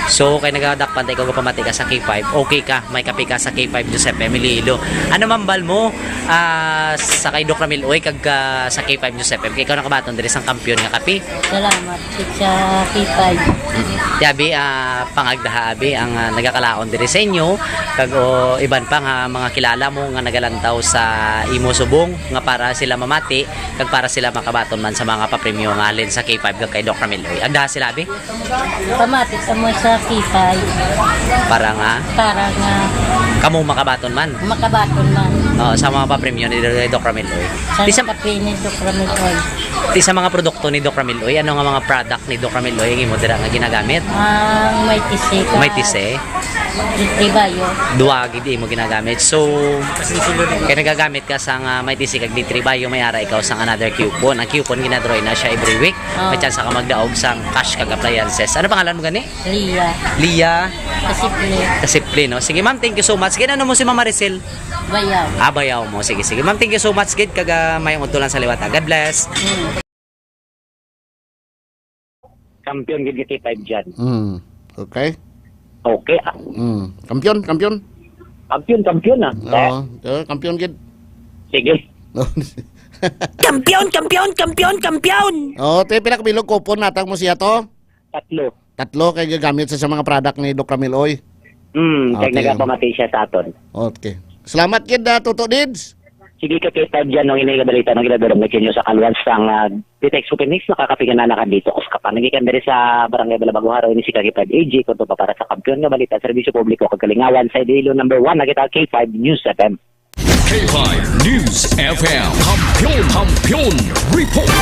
So, kay nagadakpan ta ikaw gapamati ka sa K five. Okay ka, may kape ka sa K five News F M Iloilo. Ano man bal mo, ah, sa kay Doc Ramil Uy, kag, ah, sa K five News F M, kay ikaw nakabaton diri sang kampiyon nga kape. Salamat sa K five. Mm. Ti abi, ah, pangagdaha abi ang, ah, nagakalaon diri sa inyo, kag, o, iban pa nga mga kilala mo nga nagalantaw sa imo subong nga para sila mamati, kag para sila makabaton man sa mga papremyo nga halin sa K five kag kay Doc Ramil Uy. Agdaha sila abi. Pamati sa mo sa K five. Para nga? Para nga. Kamo makabaton man? Makabaton man. Oo, sa mga papremyo ni Doc Ramil Uy. Sa Ti sa kape ni Doc Ramil Uy. Ti sa mga produkto ni Doc Ramil Uy, ano nga mga product ni Doc Ramil Uy ang imo dira nga ginagamit? Ang may tisi ka. May tisi? Di, di ba yun? Duha gid imo ginagamit. So, kay nagagamit ka sa nga may tisi kag D three Bio, may ara ikaw sang another coupon. Ang coupon ginadraway na siya every week. Oh. May chance ka magdaog sang cash kag appliances. Ano pangalan mo gani? Lia. Lia. Kasiple. Kasiple, no? Sige, ma'am, thank you so much. Sige, ano mo si Ma'am Maricel? Bayaw. Ah, bayaw mo. Sige, sige. Ma'am, thank you so much, gid. Kag, ah, mayong udto lang sa liwat, ah. God bless. Mm. Kampiyon gid ni K five dyan. Mm. Okay. Okay, ah. Mm. Kampiyon, kampiyon. Kampiyon, kampiyon, ah. Oo, eh, kampiyon gid. Sige. Kampiyon, kampiyon, kampiyon, kampiyon! Oh, te, pila ka bilog kupon natag mo siya to? Tatlo. Tatlo kay gagamit sa, sa mga product ni Doc Ramil Uy. Hmm, kay Okay. nagapamati siya sa aton. Okay. Salamat gid, ah, Toto Dids. Sige ka kita dyan, nung ini nga balita, nung ginadurong na kinyo sa kalwan sa nga Ditex Open Mix, nakakapigana na ka dito. Kus ka pa, nagikan diri sa Barangay Balabago, Haro, ini si Kagipad A J, kung to pa para sa kampiyon nga balita, serbisyo publiko, kag kalingawan sa Iloilo number one, nakita K five News F M. K five News F M. Kampiyon, Kampiyon Report.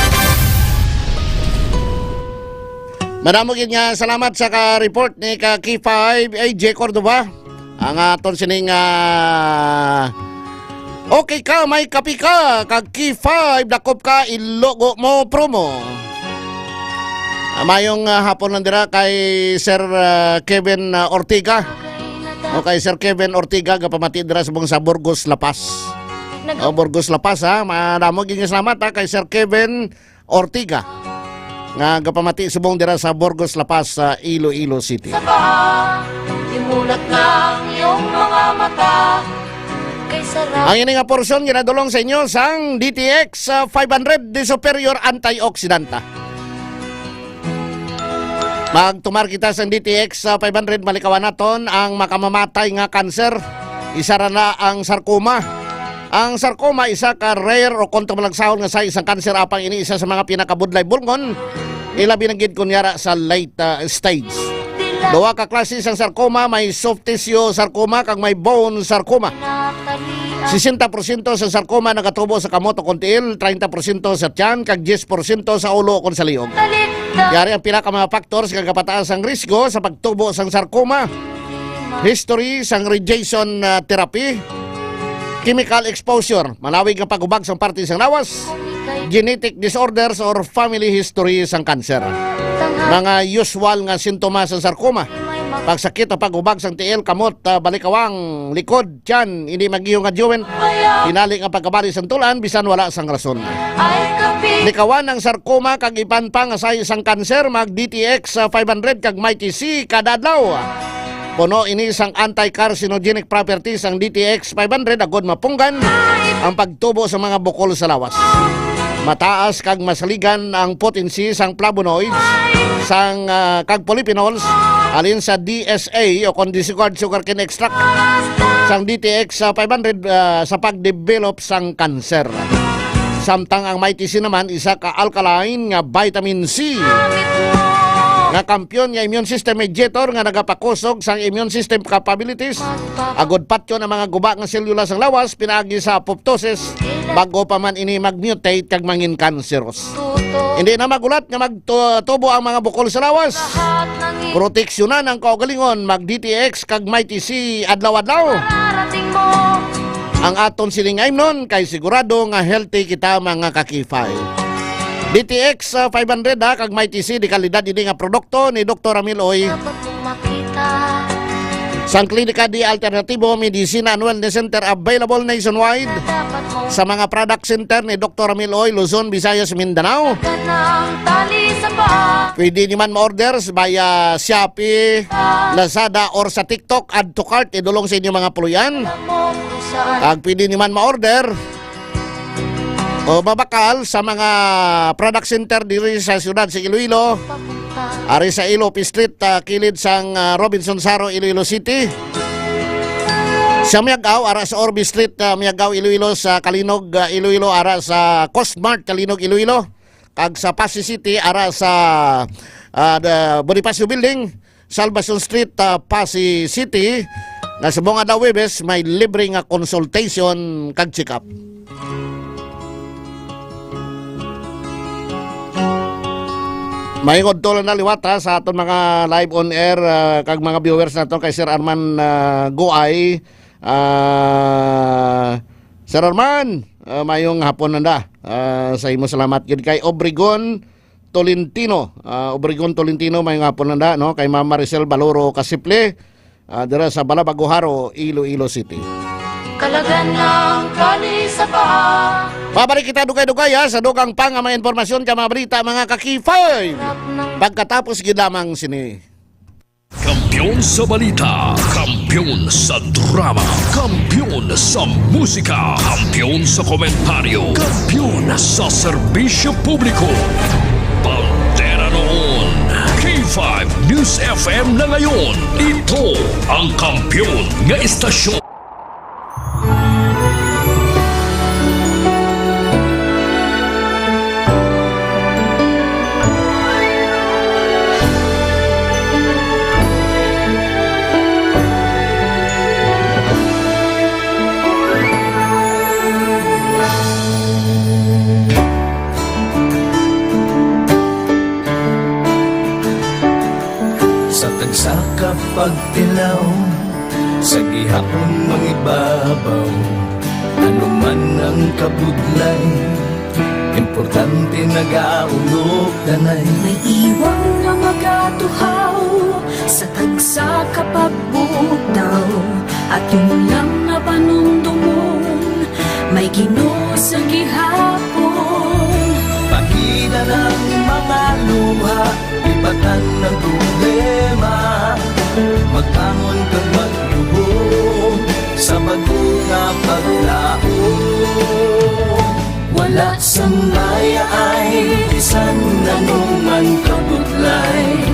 Madamo gid nga salamat sa ka-report ni ka K five A J Cordova. Ang aton sining, ah, okay ka, may kape ka, kag K five, dakop ka, ilogo mo, promo. Ah, mayong, ah, hapon lang dira kay Sir, ah, Kevin, ah, Ortiga. O kay Sir Kevin Ortiga, gapamati dira sa, sa Burgos, La Paz. Nag- O, Burgos, La Paz, ha. Madamo gid nga salamat, ha, kay Sir Kevin Ortiga, nga gapamati subong dira sa Burgos, La Paz, sa Iloilo City. Sa paa, imulat na ang iyong mga mata. Kay sarap. Ang ini nga porsyon ginadulong sa inyo sang D T X, ah, five hundred de Superior Antioxidanta. Magtumar kita sa D T X, ah, five hundred, malikawan naton ang makamamatay nga kanser. Isa ra na ang sarcoma. Ang sarcoma isa ka rare o kontra malagsahon nga size sang kanser, apang ini isa sa mga pinakabudlay bulngon, ilabi na gid kon yara sa late, ah, stage. Duha ka klase sang sarcoma, may soft tissue sarcoma kag may bone sarcoma. Sesenta porsyento sa sarcoma nagatubo sa kamot o kon tiil, treinta porsyento sa tiyan, kag diyes porsyento sa ulo o kon sa liog. Yari ang pila ka mga factors nga gapataas ang risgo sa pagtubo sang sarcoma. History sang radiation, ah, therapy, chemical exposure, malawig nga paghubag sang parte sang lawas, genetic disorders or family history sang cancer. Mga usual nga sintomas sang sarcoma: pagsakit o paghubag sang tiil, kamot, ah, balikawang, likod, tiyan, hindi mag-iyo nga joint, tinali nga pagkabali sang tulan bisan wala sang rason. Likawan ang sarcoma kag iban pa nga size sang kanser, mag D T X, ah, five hundred kag Mighty C kada adlaw. Puno ini sang anti-carcinogenic properties ang D T X five hundred, agod mapunggan ang pagtubo sa mga bukol sa lawas. Mataas kag masaligan ang potency sang flavonoids sang, ah, kag polyphenols halin sa D S A o kon disregard sugarcane extract sang D T X sa five hundred, ah, sa pagdevelop sang kanser. Samtang ang Mighty C naman isa ka alkaline nga vitamin C. nga kampiyon nga immune system mediator nga nagapakusog sang immune system capabilities, agod patyon ang mga guba nga selula sang lawas pinaagi sa apoptosis, bago pa man ini mag-mutate kag mangin cancerous. Hindi na magulat nga magtubo ang mga bukol sa lawas. Proteksyonan ang kaugalingon, mag D T X kag Mighty C adlaw-adlaw. Ang aton sining imnon kay sigurado nga healthy kita, mga kakifay. D T X, ah, five hundred, ha, kag Mighty C, de kalidad ini nga produkto ni Doktor Ramil Oy. Sang Klinika di Alternatibo Medicina and Wellness Center, available nationwide. Sa mga product center ni Doktor Ramil Oy, Luzon, Visayas, Mindanao. Pwede niyo man ma-order sa via Shopee, Lazada, or sa TikTok. Add to cart, idulong sa inyo mga puloy-an. Kag pwede niyo man ma-order o mabakal sa mga product center diri sa siyudad sa Iloilo, ari sa Ilo P Street, ah, kilid sang, ah, Robinson Saro, Iloilo City. Sa Miag-ao, ara sa Orbe Street, ah, Miag-ao, Iloilo, sa Calinog, ah, Iloilo, ara sa Coast Mart, Calinog, Iloilo. Kag sa Passi City, ara sa, ah, the Bonifacio Building, Salvacion Street, ah, Passi City, nga subong adlaw Huwebes may libre nga consultation kag check-up. Maayong udto lang na liwat, ha, sa aton mga live on air, ah, kag mga viewers nato kay Sir Arman, ah, Guay. Ah, Sir Arman, ah, maayong hapon nanda. Ah, sa imo salamat gid kay Obregon Tolentino. Ah, Obregon Tolentino, maayong hapon nanda, no? Kay Ma'am Maricel Baloro Kasiple, ah, dira sa Balabago, Jaro, Iloilo City. Kalagan ng kali sa paa. Pabalik kita dugay-dugay, ha, sa dugang pa nga mga impormasyon ka mga balita, mga kakifay. Pagkatapos gid lamang sini. Kampiyon sa balita, kampiyon sa drama, kampiyon sa musika, kampiyon sa komentaryo, kampiyon sa serbisyo publiko. Bandera noon, K five News F M na ngayon. Ito ang kampiyon nga istasyon. Sa tagsa ka pagtilaw, sa gihapon mangibabaw, ano man ang kabudlay, importante nagaulog danay. May iwang nga magatuhaw sa tagsa ka pagbutaw, aton lang nga panumdomon, may Ginoo sa gihapon. Pagida ng mga luha, ibatan ang problema, magbangon kag magluhod sa bag-o nga paglaom. Wala sang bayaay bisan ano man kabudlay,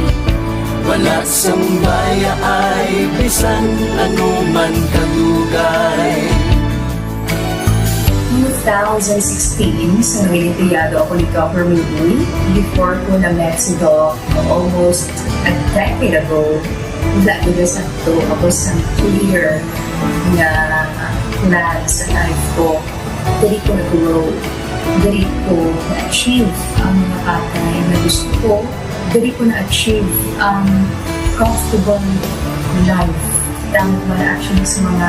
wala sang bayaay bisan ano man kadugay. Two thousand sixteen, sa Noyenteyado ako ni Governor Louie. Before ko na-met si Doc almost a decade ago, wala ko na sakto ako sa clear nga plan sa life ko. Diri ko na-grow. Diri ko na-achieve ang mga bagay na gusto ko. Diri ko na-achieve ang comfortable life. Tangod man actually sa mga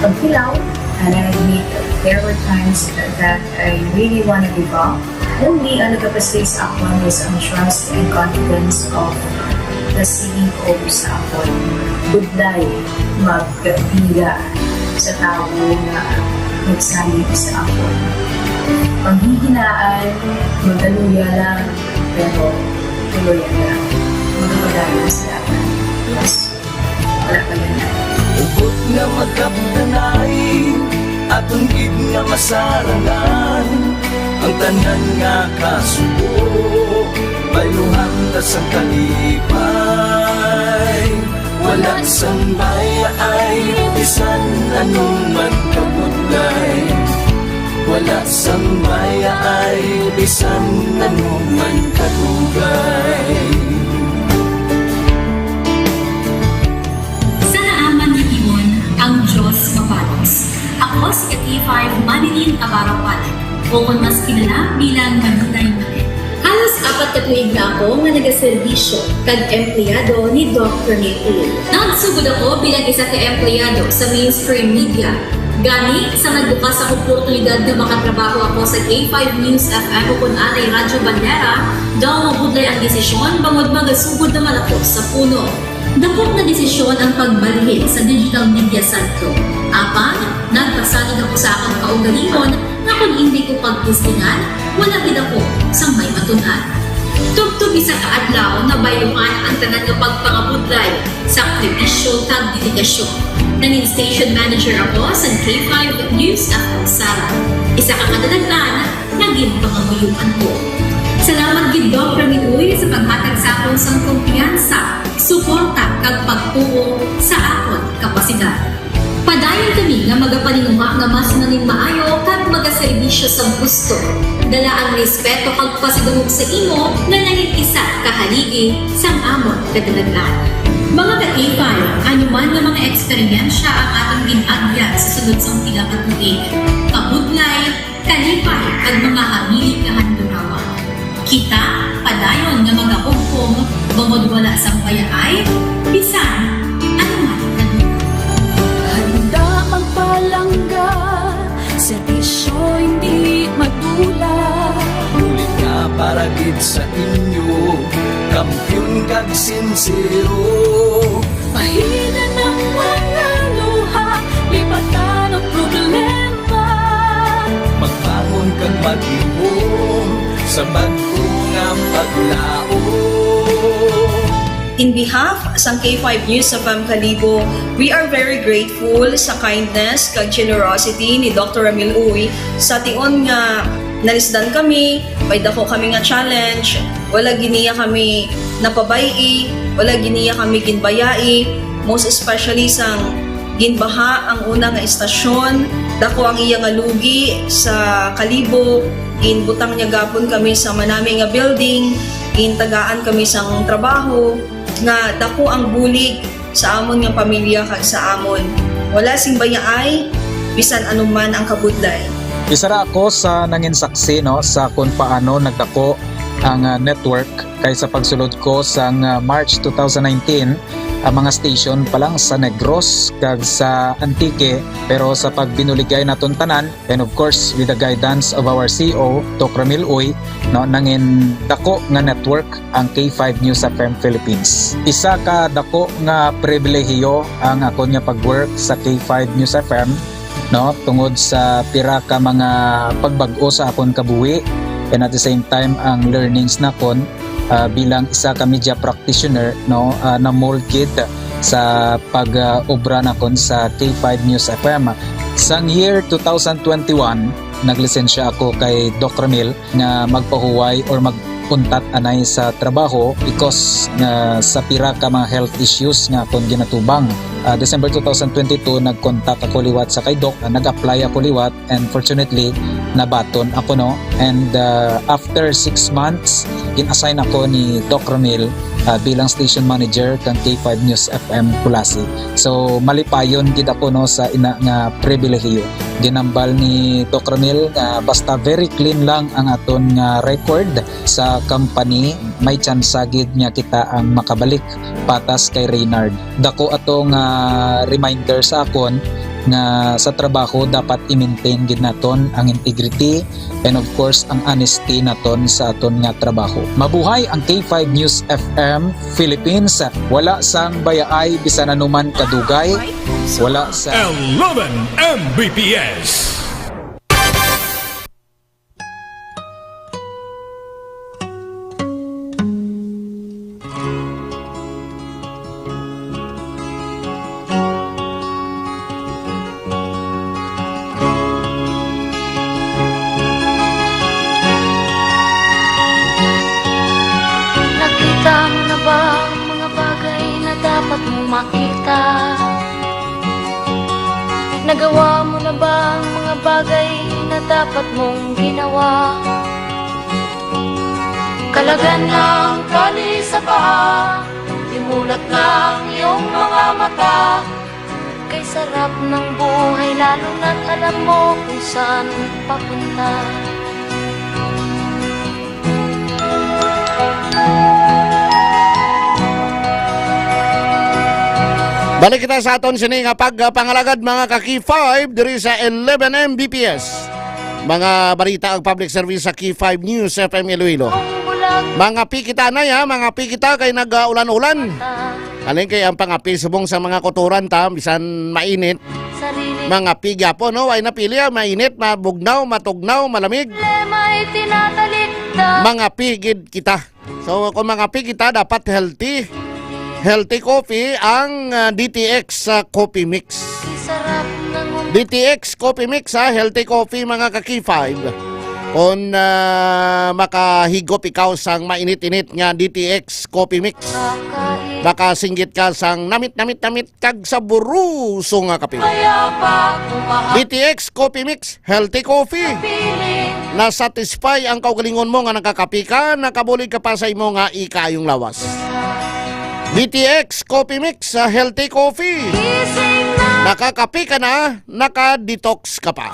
pagtilaw, and I admit there were times that I really wanna give up. Only ang nagapastay sa akon was ang trust and confidence of the C E O sa akon. Budlay magpila sa tawo nga nagsalig sa akon. Panghihinaan, magaluya lang, pero tuluyan lang. Magpadayon sa dalan. Yes. Wala pa yan. Hugot nga magkabtanay, aton gid nga masarangan ang tanan nga kasubo. Bayluhan ta sang kalipay, wala sang bayaay bisan ano man kabudlay. Wala sang bayaay bisan ano man kadugay. Si ka K five Manilyn Abarapan, o kon mas kilala bilang Manilay Manilay. Halos apat ka tuig na ako nga nagaserbisyo kag empleyado ni Doc Rene Uy. Nagsugod ako bilang isa ka empleyado sa mainstream media. Gani, sa nagbukas ang oportunidad nga makatrabaho ako sa K five News F M o kon anay Radyo Bandera, daw mabudlay ang desisyon bangod magasugod naman ako sa puno. Dako nga desisyon ang pagbalhin sa digital media sentro. Apan, nagpasalig ako sa akon kaugalingon nga kon indi ko pagtistingan, wala gid ako sang may matun-an. Tubtob isa ka adlaw, nabayluhan ang tanan nga pagpangabudlay, sakripisyo, kag dedikasyon. Nangin station manager ako sa K five News F M Sara. Isa ka kadalaghan nga ginpangamuyoan ko. Salamat gid, Doc Rene Uy, sa paghatag sa akon sang kumpiyansa, suporta, kag pagtuo sa akon kapasidad. Padayon kami nga magapaninguha nga mas manginmaayo kag magaserbisyo sa gusto. Dala ang respeto kag pasidungog sa imo nga nangin isa ka haligi sang amon kadalagan. Mga ka-K five, ano man nga mga eksperyensya ang aton gin-agyan sa sulod sang pila ka tuig, kabudlay, kalipay, kag mga hamili nga handurawan. Kita padayon nga magahugpong, bangod wala sang bayaay bisan ano man nga duda. Handa magpalangga, serbisyo hindi madula. Bulig nga para gid sa inyo, kampiyon kag sinsero. Pahina ng mga luha, lipatan ang problema. Magbangon kag maglihom sa bag-o nga paglaom. In behalf sang K five News F M Kalibo, we are very grateful sa kindness kag generosity ni Doctor Ramil Uy. Sa tion nga nalisdan kami, may dako kami nga challenge, wala gid niya kami napabay-i, wala gid niya kami ginbayai, most especially sang ginbaha ang una nga estasyon, dako ang iya nga lugi sa Kalibo, ginbutang niya gapon kami sa manami nga building, gintagaan kami sang trabaho, nga dako ang bulig sa amon nga pamilya kag sa amon. Wala sing bayaay bisan ano man ang kabudlay. Isa ra ako sa nangin saksi, no, sa kung paano nagdako ang, ah, network, kay sa pagsulod ko sang, ah, March two thousand nineteen, ang mga station pa lang sa Negros kag sa Antique, pero sa pagbinuligay naton tanan, and of course, with the guidance of our C E O, Doc Ramil Uy, no, nangin dako nga network ang K five News F M Philippines. Isa ka dako nga pribilehiyo ang akon nga pag-work sa K five News F M, no, tungod sa pira ka mga pagbag-o sa akon kabuhi, and at the same time, ang learnings nakon, ah, bilang isa ka media practitioner, no, ah, na-mold gid sa pag, ah, obra nakon sa K five News F M. Sang year two thousand twenty-one, naglisensya ako kay Doc Ramil nga magpahuway or mag-untat anay sa trabaho because nga sa pira ka mga health issues nga akon ginatubang. Ah, December two thousand twenty-two, nag-contact ako liwat sa kay Doc, ah, nag-apply ako liwat, and fortunately, nabaton ako, no? And, ah, after six months, gin-assign ako ni Doc Ramil, ah, bilang station manager kang K five News F M Culasi. So, malipayon gid ako, no, sa ina nga pribilehiyo. Ginambal ni Doc Ramil nga basta very clean lang ang aton nga record sa company, may tsansa gid nga kita ang makabalik patas kay Reynard. Dako ato nga reminder sa akon nga sa trabaho dapat i-maintain gid naton ang integrity and of course ang honesty naton sa aton nga trabaho. Mabuhay ang K five News F M Philippines. Wala sang bayaay bisan anuman kadugay. Wala sa eleven M B P S. Nakita mo na ba ang mga bagay na dapat mong makita? Nagawa mo na ba ang mga bagay na dapat mong ginawa? Kalagan na ang tali sa paa, imulat na ang iyong mga mata. Kay sarap ng buhay, lalo na't alam mo kung saan papunta. Balik kita sa aton sini nga pagpangalagad, mga ka-K five, diri sa eleven M B P S. Mga balita ug public service sa K five News F M Iloilo. Ang bulag Mga pikita na ya, mga pikita kay nag-ulan-ulan. Halin kay ang pangapi subong sa mga kutoran ta, bisan mainit. Sarili Mga pigya po, no? Ay napili, ah, mainit, mabugnaw, matugnaw, malamig. Problema'y tinatalikdan. Mga pigid kita. So, kung mga pig kita, dapat healthy. Healthy coffee ang, ah, D T X, ah, Coffee Mix. Sarap ng D T X Coffee Mix, ha, healthy coffee, mga ka-K five. Kung, ah, makahigop ikaw sang mainit-init nga D T X Coffee Mix, makasinggit ka sang namit-namit-namit kag saburuso nga kape. Kaya pa kumahal D T X Coffee Mix, healthy coffee. Feeling. Na-satisfy ang kaugalingon mo nga nakakape ka, nakabulig ka pa sa imo nga ikaayong lawas. D T X Coffee Mix, sa healthy coffee. Gising na. Nakakape ka na, naka-detox ka pa.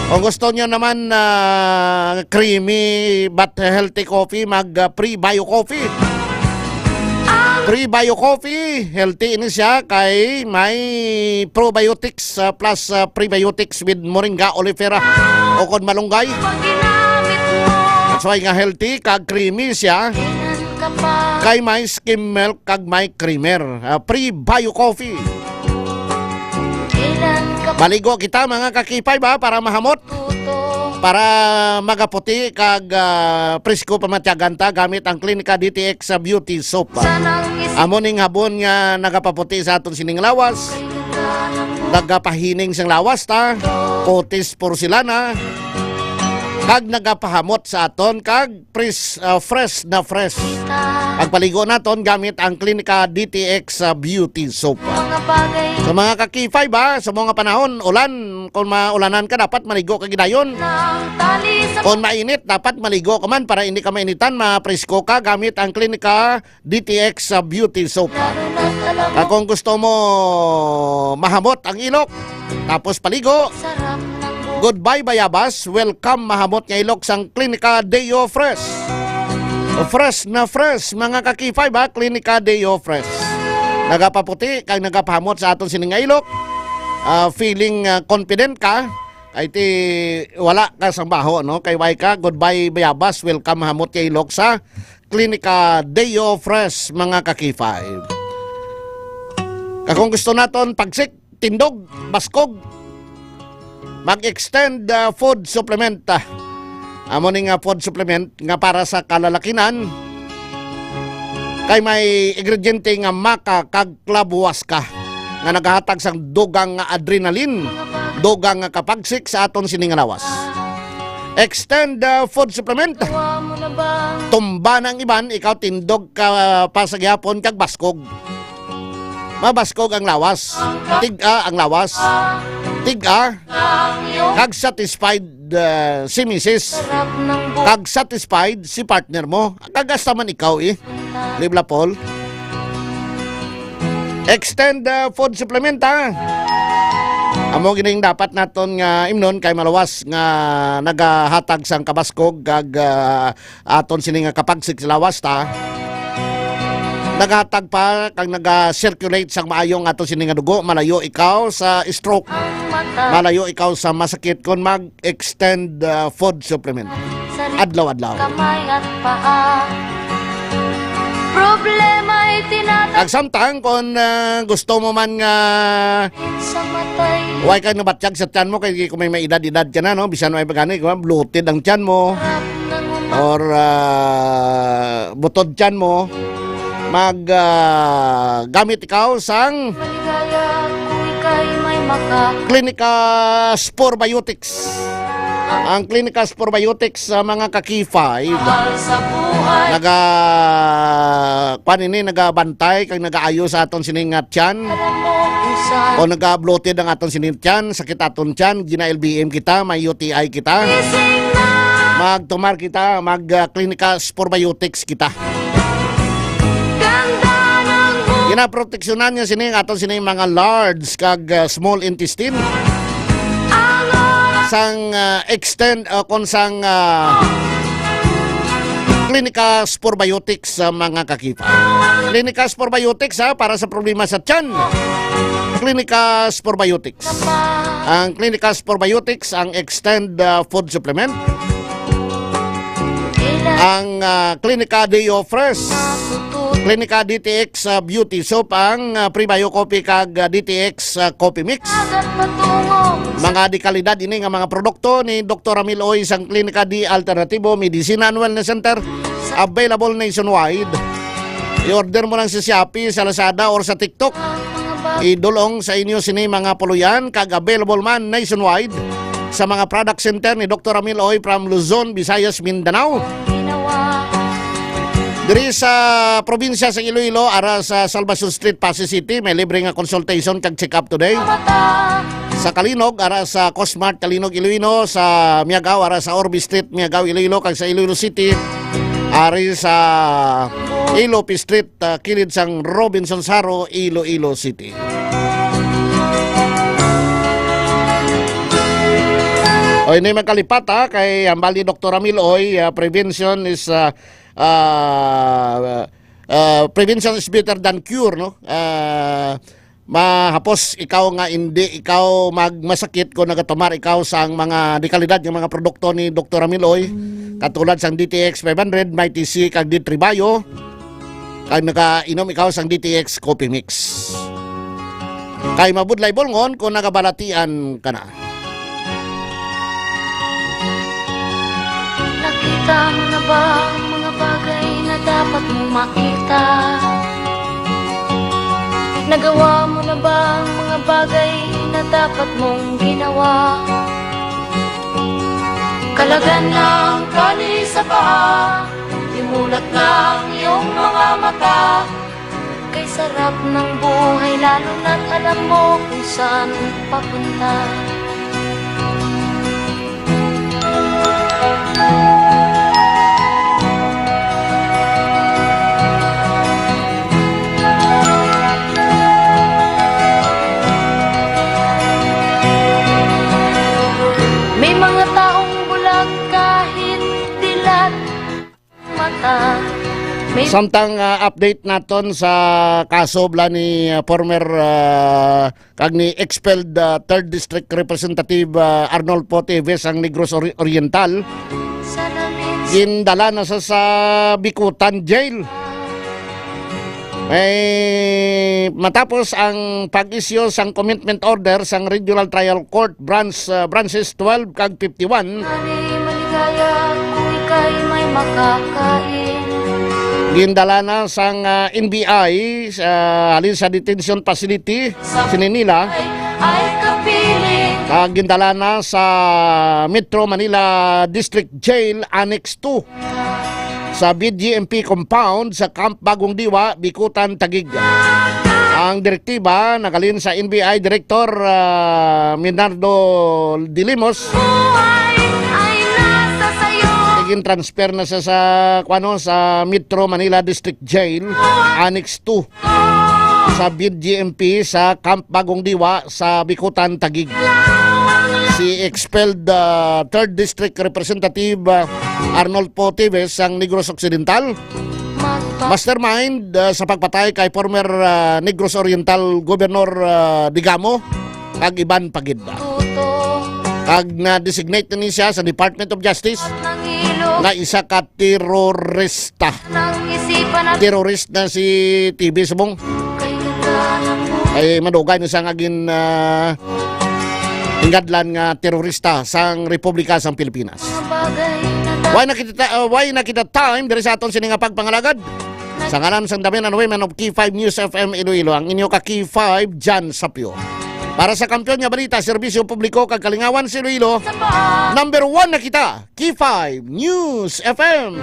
Kung gusto nyo naman, ah, creamy but healthy coffee, mag, ah, Prebio Coffee. Ang Prebio Coffee, healthy ini siya kay may probiotics, ah, plus, ah, prebiotics with moringa oleifera o kon malunggay. Pag ginamit mo. That's why nga healthy kag creamy siya. Kailan ka pa? Kay may skim milk kag may creamer. Ah, Prebio Coffee. Kailan ka pa? Maligo kita, mga ka-K five, ha, para mahamot. Tuto. Para magaputi kag, ah, presko pamatyagan ta gamit ang Clinica D T X sa Beauty Soap. Sanang is- Amo ning habon nga nagapaputi sa aton sining lawas. Nagapahining sang lawas ta. Kutis porselana. Kag nagapahamot sa aton kag pres-, ah, fresh na fresh. Pagpaligo naton gamit ang Clinica D T X, ah, Beauty Soap. Mga bagay. Sa mga ka-K five, ha, sa mga panahon, ulan, kung maulanan ka, dapat maligo ka gidayon. Ng tali sa Kung mainit, dapat maligo ka man para hindi ka mainitan, mapresko ka gamit ang Clinica D T X sa Beauty Soap. Lalo na't alam mo. At kung gusto mo mahamot ang ilok, tapos paligo. Sarap ng buhay. Goodbye, bayabas. Welcome, mahamot nga ilok sang Clinica Deo Fresh. Fresh na fresh, mga ka-K five, ha, Clinica Deo Fresh. Nagapaputi kag nagapahamot sa aton sining nga ilok. Ah, feeling, ah, confident ka, kay ti wala ka sang baho, no? Kay way ka, goodbye, bayabas. Welcome, mahamot nga ilok sa Clinica Deo Fresh, mga ka-K five. Kag kung gusto naton pagsik, tindog, baskog, mag-extend, ah, food supplement, ah. Amo ni nga food supplement nga para sa kalalakinan, kay may ingrediente nga maca kag clavuasca nga nagahatag sang dugang nga adrenaline, dugang nga kapagsik sa aton sini nga lawas. Extend, ah, food supplement. Tumba na ang iban, ikaw tindog ka pa sa gihapon kag baskog. Mabaskog ang lawas. Tig-a ang lawas. Tig-a. Kag satisfied, ah, si misis. Kag satisfied si partner mo. Kag hasta man ikaw, eh. Di ba, Paul? Extend, ah, food supplement, ha? Amo gining dapat naton nga imnon kay malawas nga nagahatag sang kabaskog kag, ah, aton sini nga kapagsik sa lawas ta. Naghatag pa kag naga-circulate sang maayo ang aton sini nga dugo, malayo ikaw sa stroke, malayo ikaw sa masakit kon mag-extend, ah, food supplement adlaw-adlaw. Kamay at paa. Problema'y tinatag- Ag samtang kon, ah, gusto mo man nga Sa matay. Way ka nabatyag sa tiyan mo, kay kung may maedad-edad ka na, no? Bisan way pa gani, kung bloated ang tiyan mo, or, ah, butod tiyan mo, mag, ah, gamit ikaw sang Maligaya kung ika'y may maka- Clinica Spore Biotics. Ang Clinica Spore Biotics sa mga ka-K five, naga-, kwan ini, nagabantay kag nagaayo sa aton sining nga tiyan. O naga-bloated ang aton sining tiyan, sakit aton tiyan, gina-L B M kita, may U T I kita. Magtumar kita, mag, ah, Clinica Spore Biotics kita. Naproteksyonan niya sini ang aton sini mga large kag, ah, small intestine. Sang, ah, extend, ah, kon sang, ah, Clinicas Probiotics sa mga kakifa. Clinicas Probiotics, ha, para sa problema sa tiyan. Clinicas Probiotics. Ang Clinicas Probiotics, ang extend, ah, food supplement. Ang, ah, Clinica Deo Fresh. Clinica D T X, ah, Beauty Soap, ang, ah, Prebio Coffee kag, ah, D T X, ah, Coffee Mix. Mga dekalidad ini nga mga produkto ni Doktor Ramil Oy sang Klinika D Alternatibo, Medicine and Wellness Center. Available nationwide. I-order mo lang sa Shopee, sa Lazada, or sa TikTok. Idulong sa inyo sini mga puluyan kag available man nationwide sa mga product center ni Doktor Ramil Oy from Luzon, Visayas, Mindanao. Diri sa probinsya sa Iloilo, ara sa Salvacion Street, Passi City, may libre nga consultation kag check-up today. Sa Calinog, ara sa Cosmart, Calinog, Iloilo, sa Miagao, ara sa Orbe Street, Miagao, Iloilo, kag sa Iloilo City, ari sa Ilope Street, ah, kilid sang Robinsons Haro, Iloilo City. Oy, ini magkalipat, ha, kay hambal ni Doktor Ramil Oy, ah, prevention is, ah, ah, ah, prevention is better than cure, no? Ah, mahapos ikaw nga hindi ikaw magmasakit kung nagatumar ikaw sang mga dekalidad nga mga produkto ni Doktor Ramil Oy, katulad sang D T X five hundred, Mighty C, kag D three Bio. Kag nakainom ikaw sang D T X Coffee Mix. Kay mabudlay bulngon kung nagabalatian ka na. Nakita mo na ba ang mga bagay na dapat mong makita? Nagawa mo na ba ang mga bagay na dapat mong ginawa? Kalagan lang tali sa paa, imulat na ang iyong mga mata. Kay sarap ng buhay, lalo na't alam mo kung saan papunta. May mga taong bulag kahit dilat mata. May Samtang, ah, update naton sa kaso bala ni, ah, former, ah, kag ni expelled, ah, third District Representative, ah, Arnolfo Teves ang Negros Ori-, Oriental. Salamin. Gindala na sa, sa Bicutan Jail. Ay, matapos ang pag-issue sang commitment order sang Regional Trial Court Branch, ah, Branches twelve kag fifty-one, Maligaya kung ika'y may makakain. Gindala na sang, ah, N B I sa, halin sa detention facility sa Sinenila. Ay kapiling. Kag gindala na sa Metro Manila District Jail Annex two. Sa B G M P compound sa Camp Bagong Diwa, Bicutan, Taguig. Ang direktiba nagalin sa N B I Director, ah, Minardo Dilimos. Buhay ay nasa sayo. Gin-transfer na sa, sa, kuwano, sa Metro Manila District Jail, Annex two. Sa B G M P sa Camp Bagong Diwa sa Bicutan, Taguig. Si expelled, ah, third District Representative, ah, Arnolfo Teves sang Negros Occidental, mastermind, ah, sa pagpatay kay former, ah, Negros Oriental Governor, ah, Digamo, kag iban pa gid. Kag na-designate na ni siya sa Department of Justice nga isa ka terorista. Terorist na si T V subong. Ay, madugay na siya nga gin, ah, hingadlan nga terorista sang Republika sang Pilipinas. Why na kita, ah, why na kita time diri sa aton sini nga pagpangalagad? Sa ngalan sang The Men and Women of K five News F M Iloilo, ang inyo ka K five, Jan Sapio. Para sa kampiyon nga balita, serbisyo publiko kag kalingawan sa Iloilo, number one na kita, K five News F M.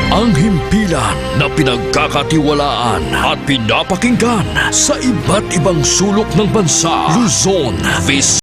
Ang himpilan na pinagkakatiwalaan at pinapakinggan sa iba't ibang sulok ng bansa, Luzon, Visayas,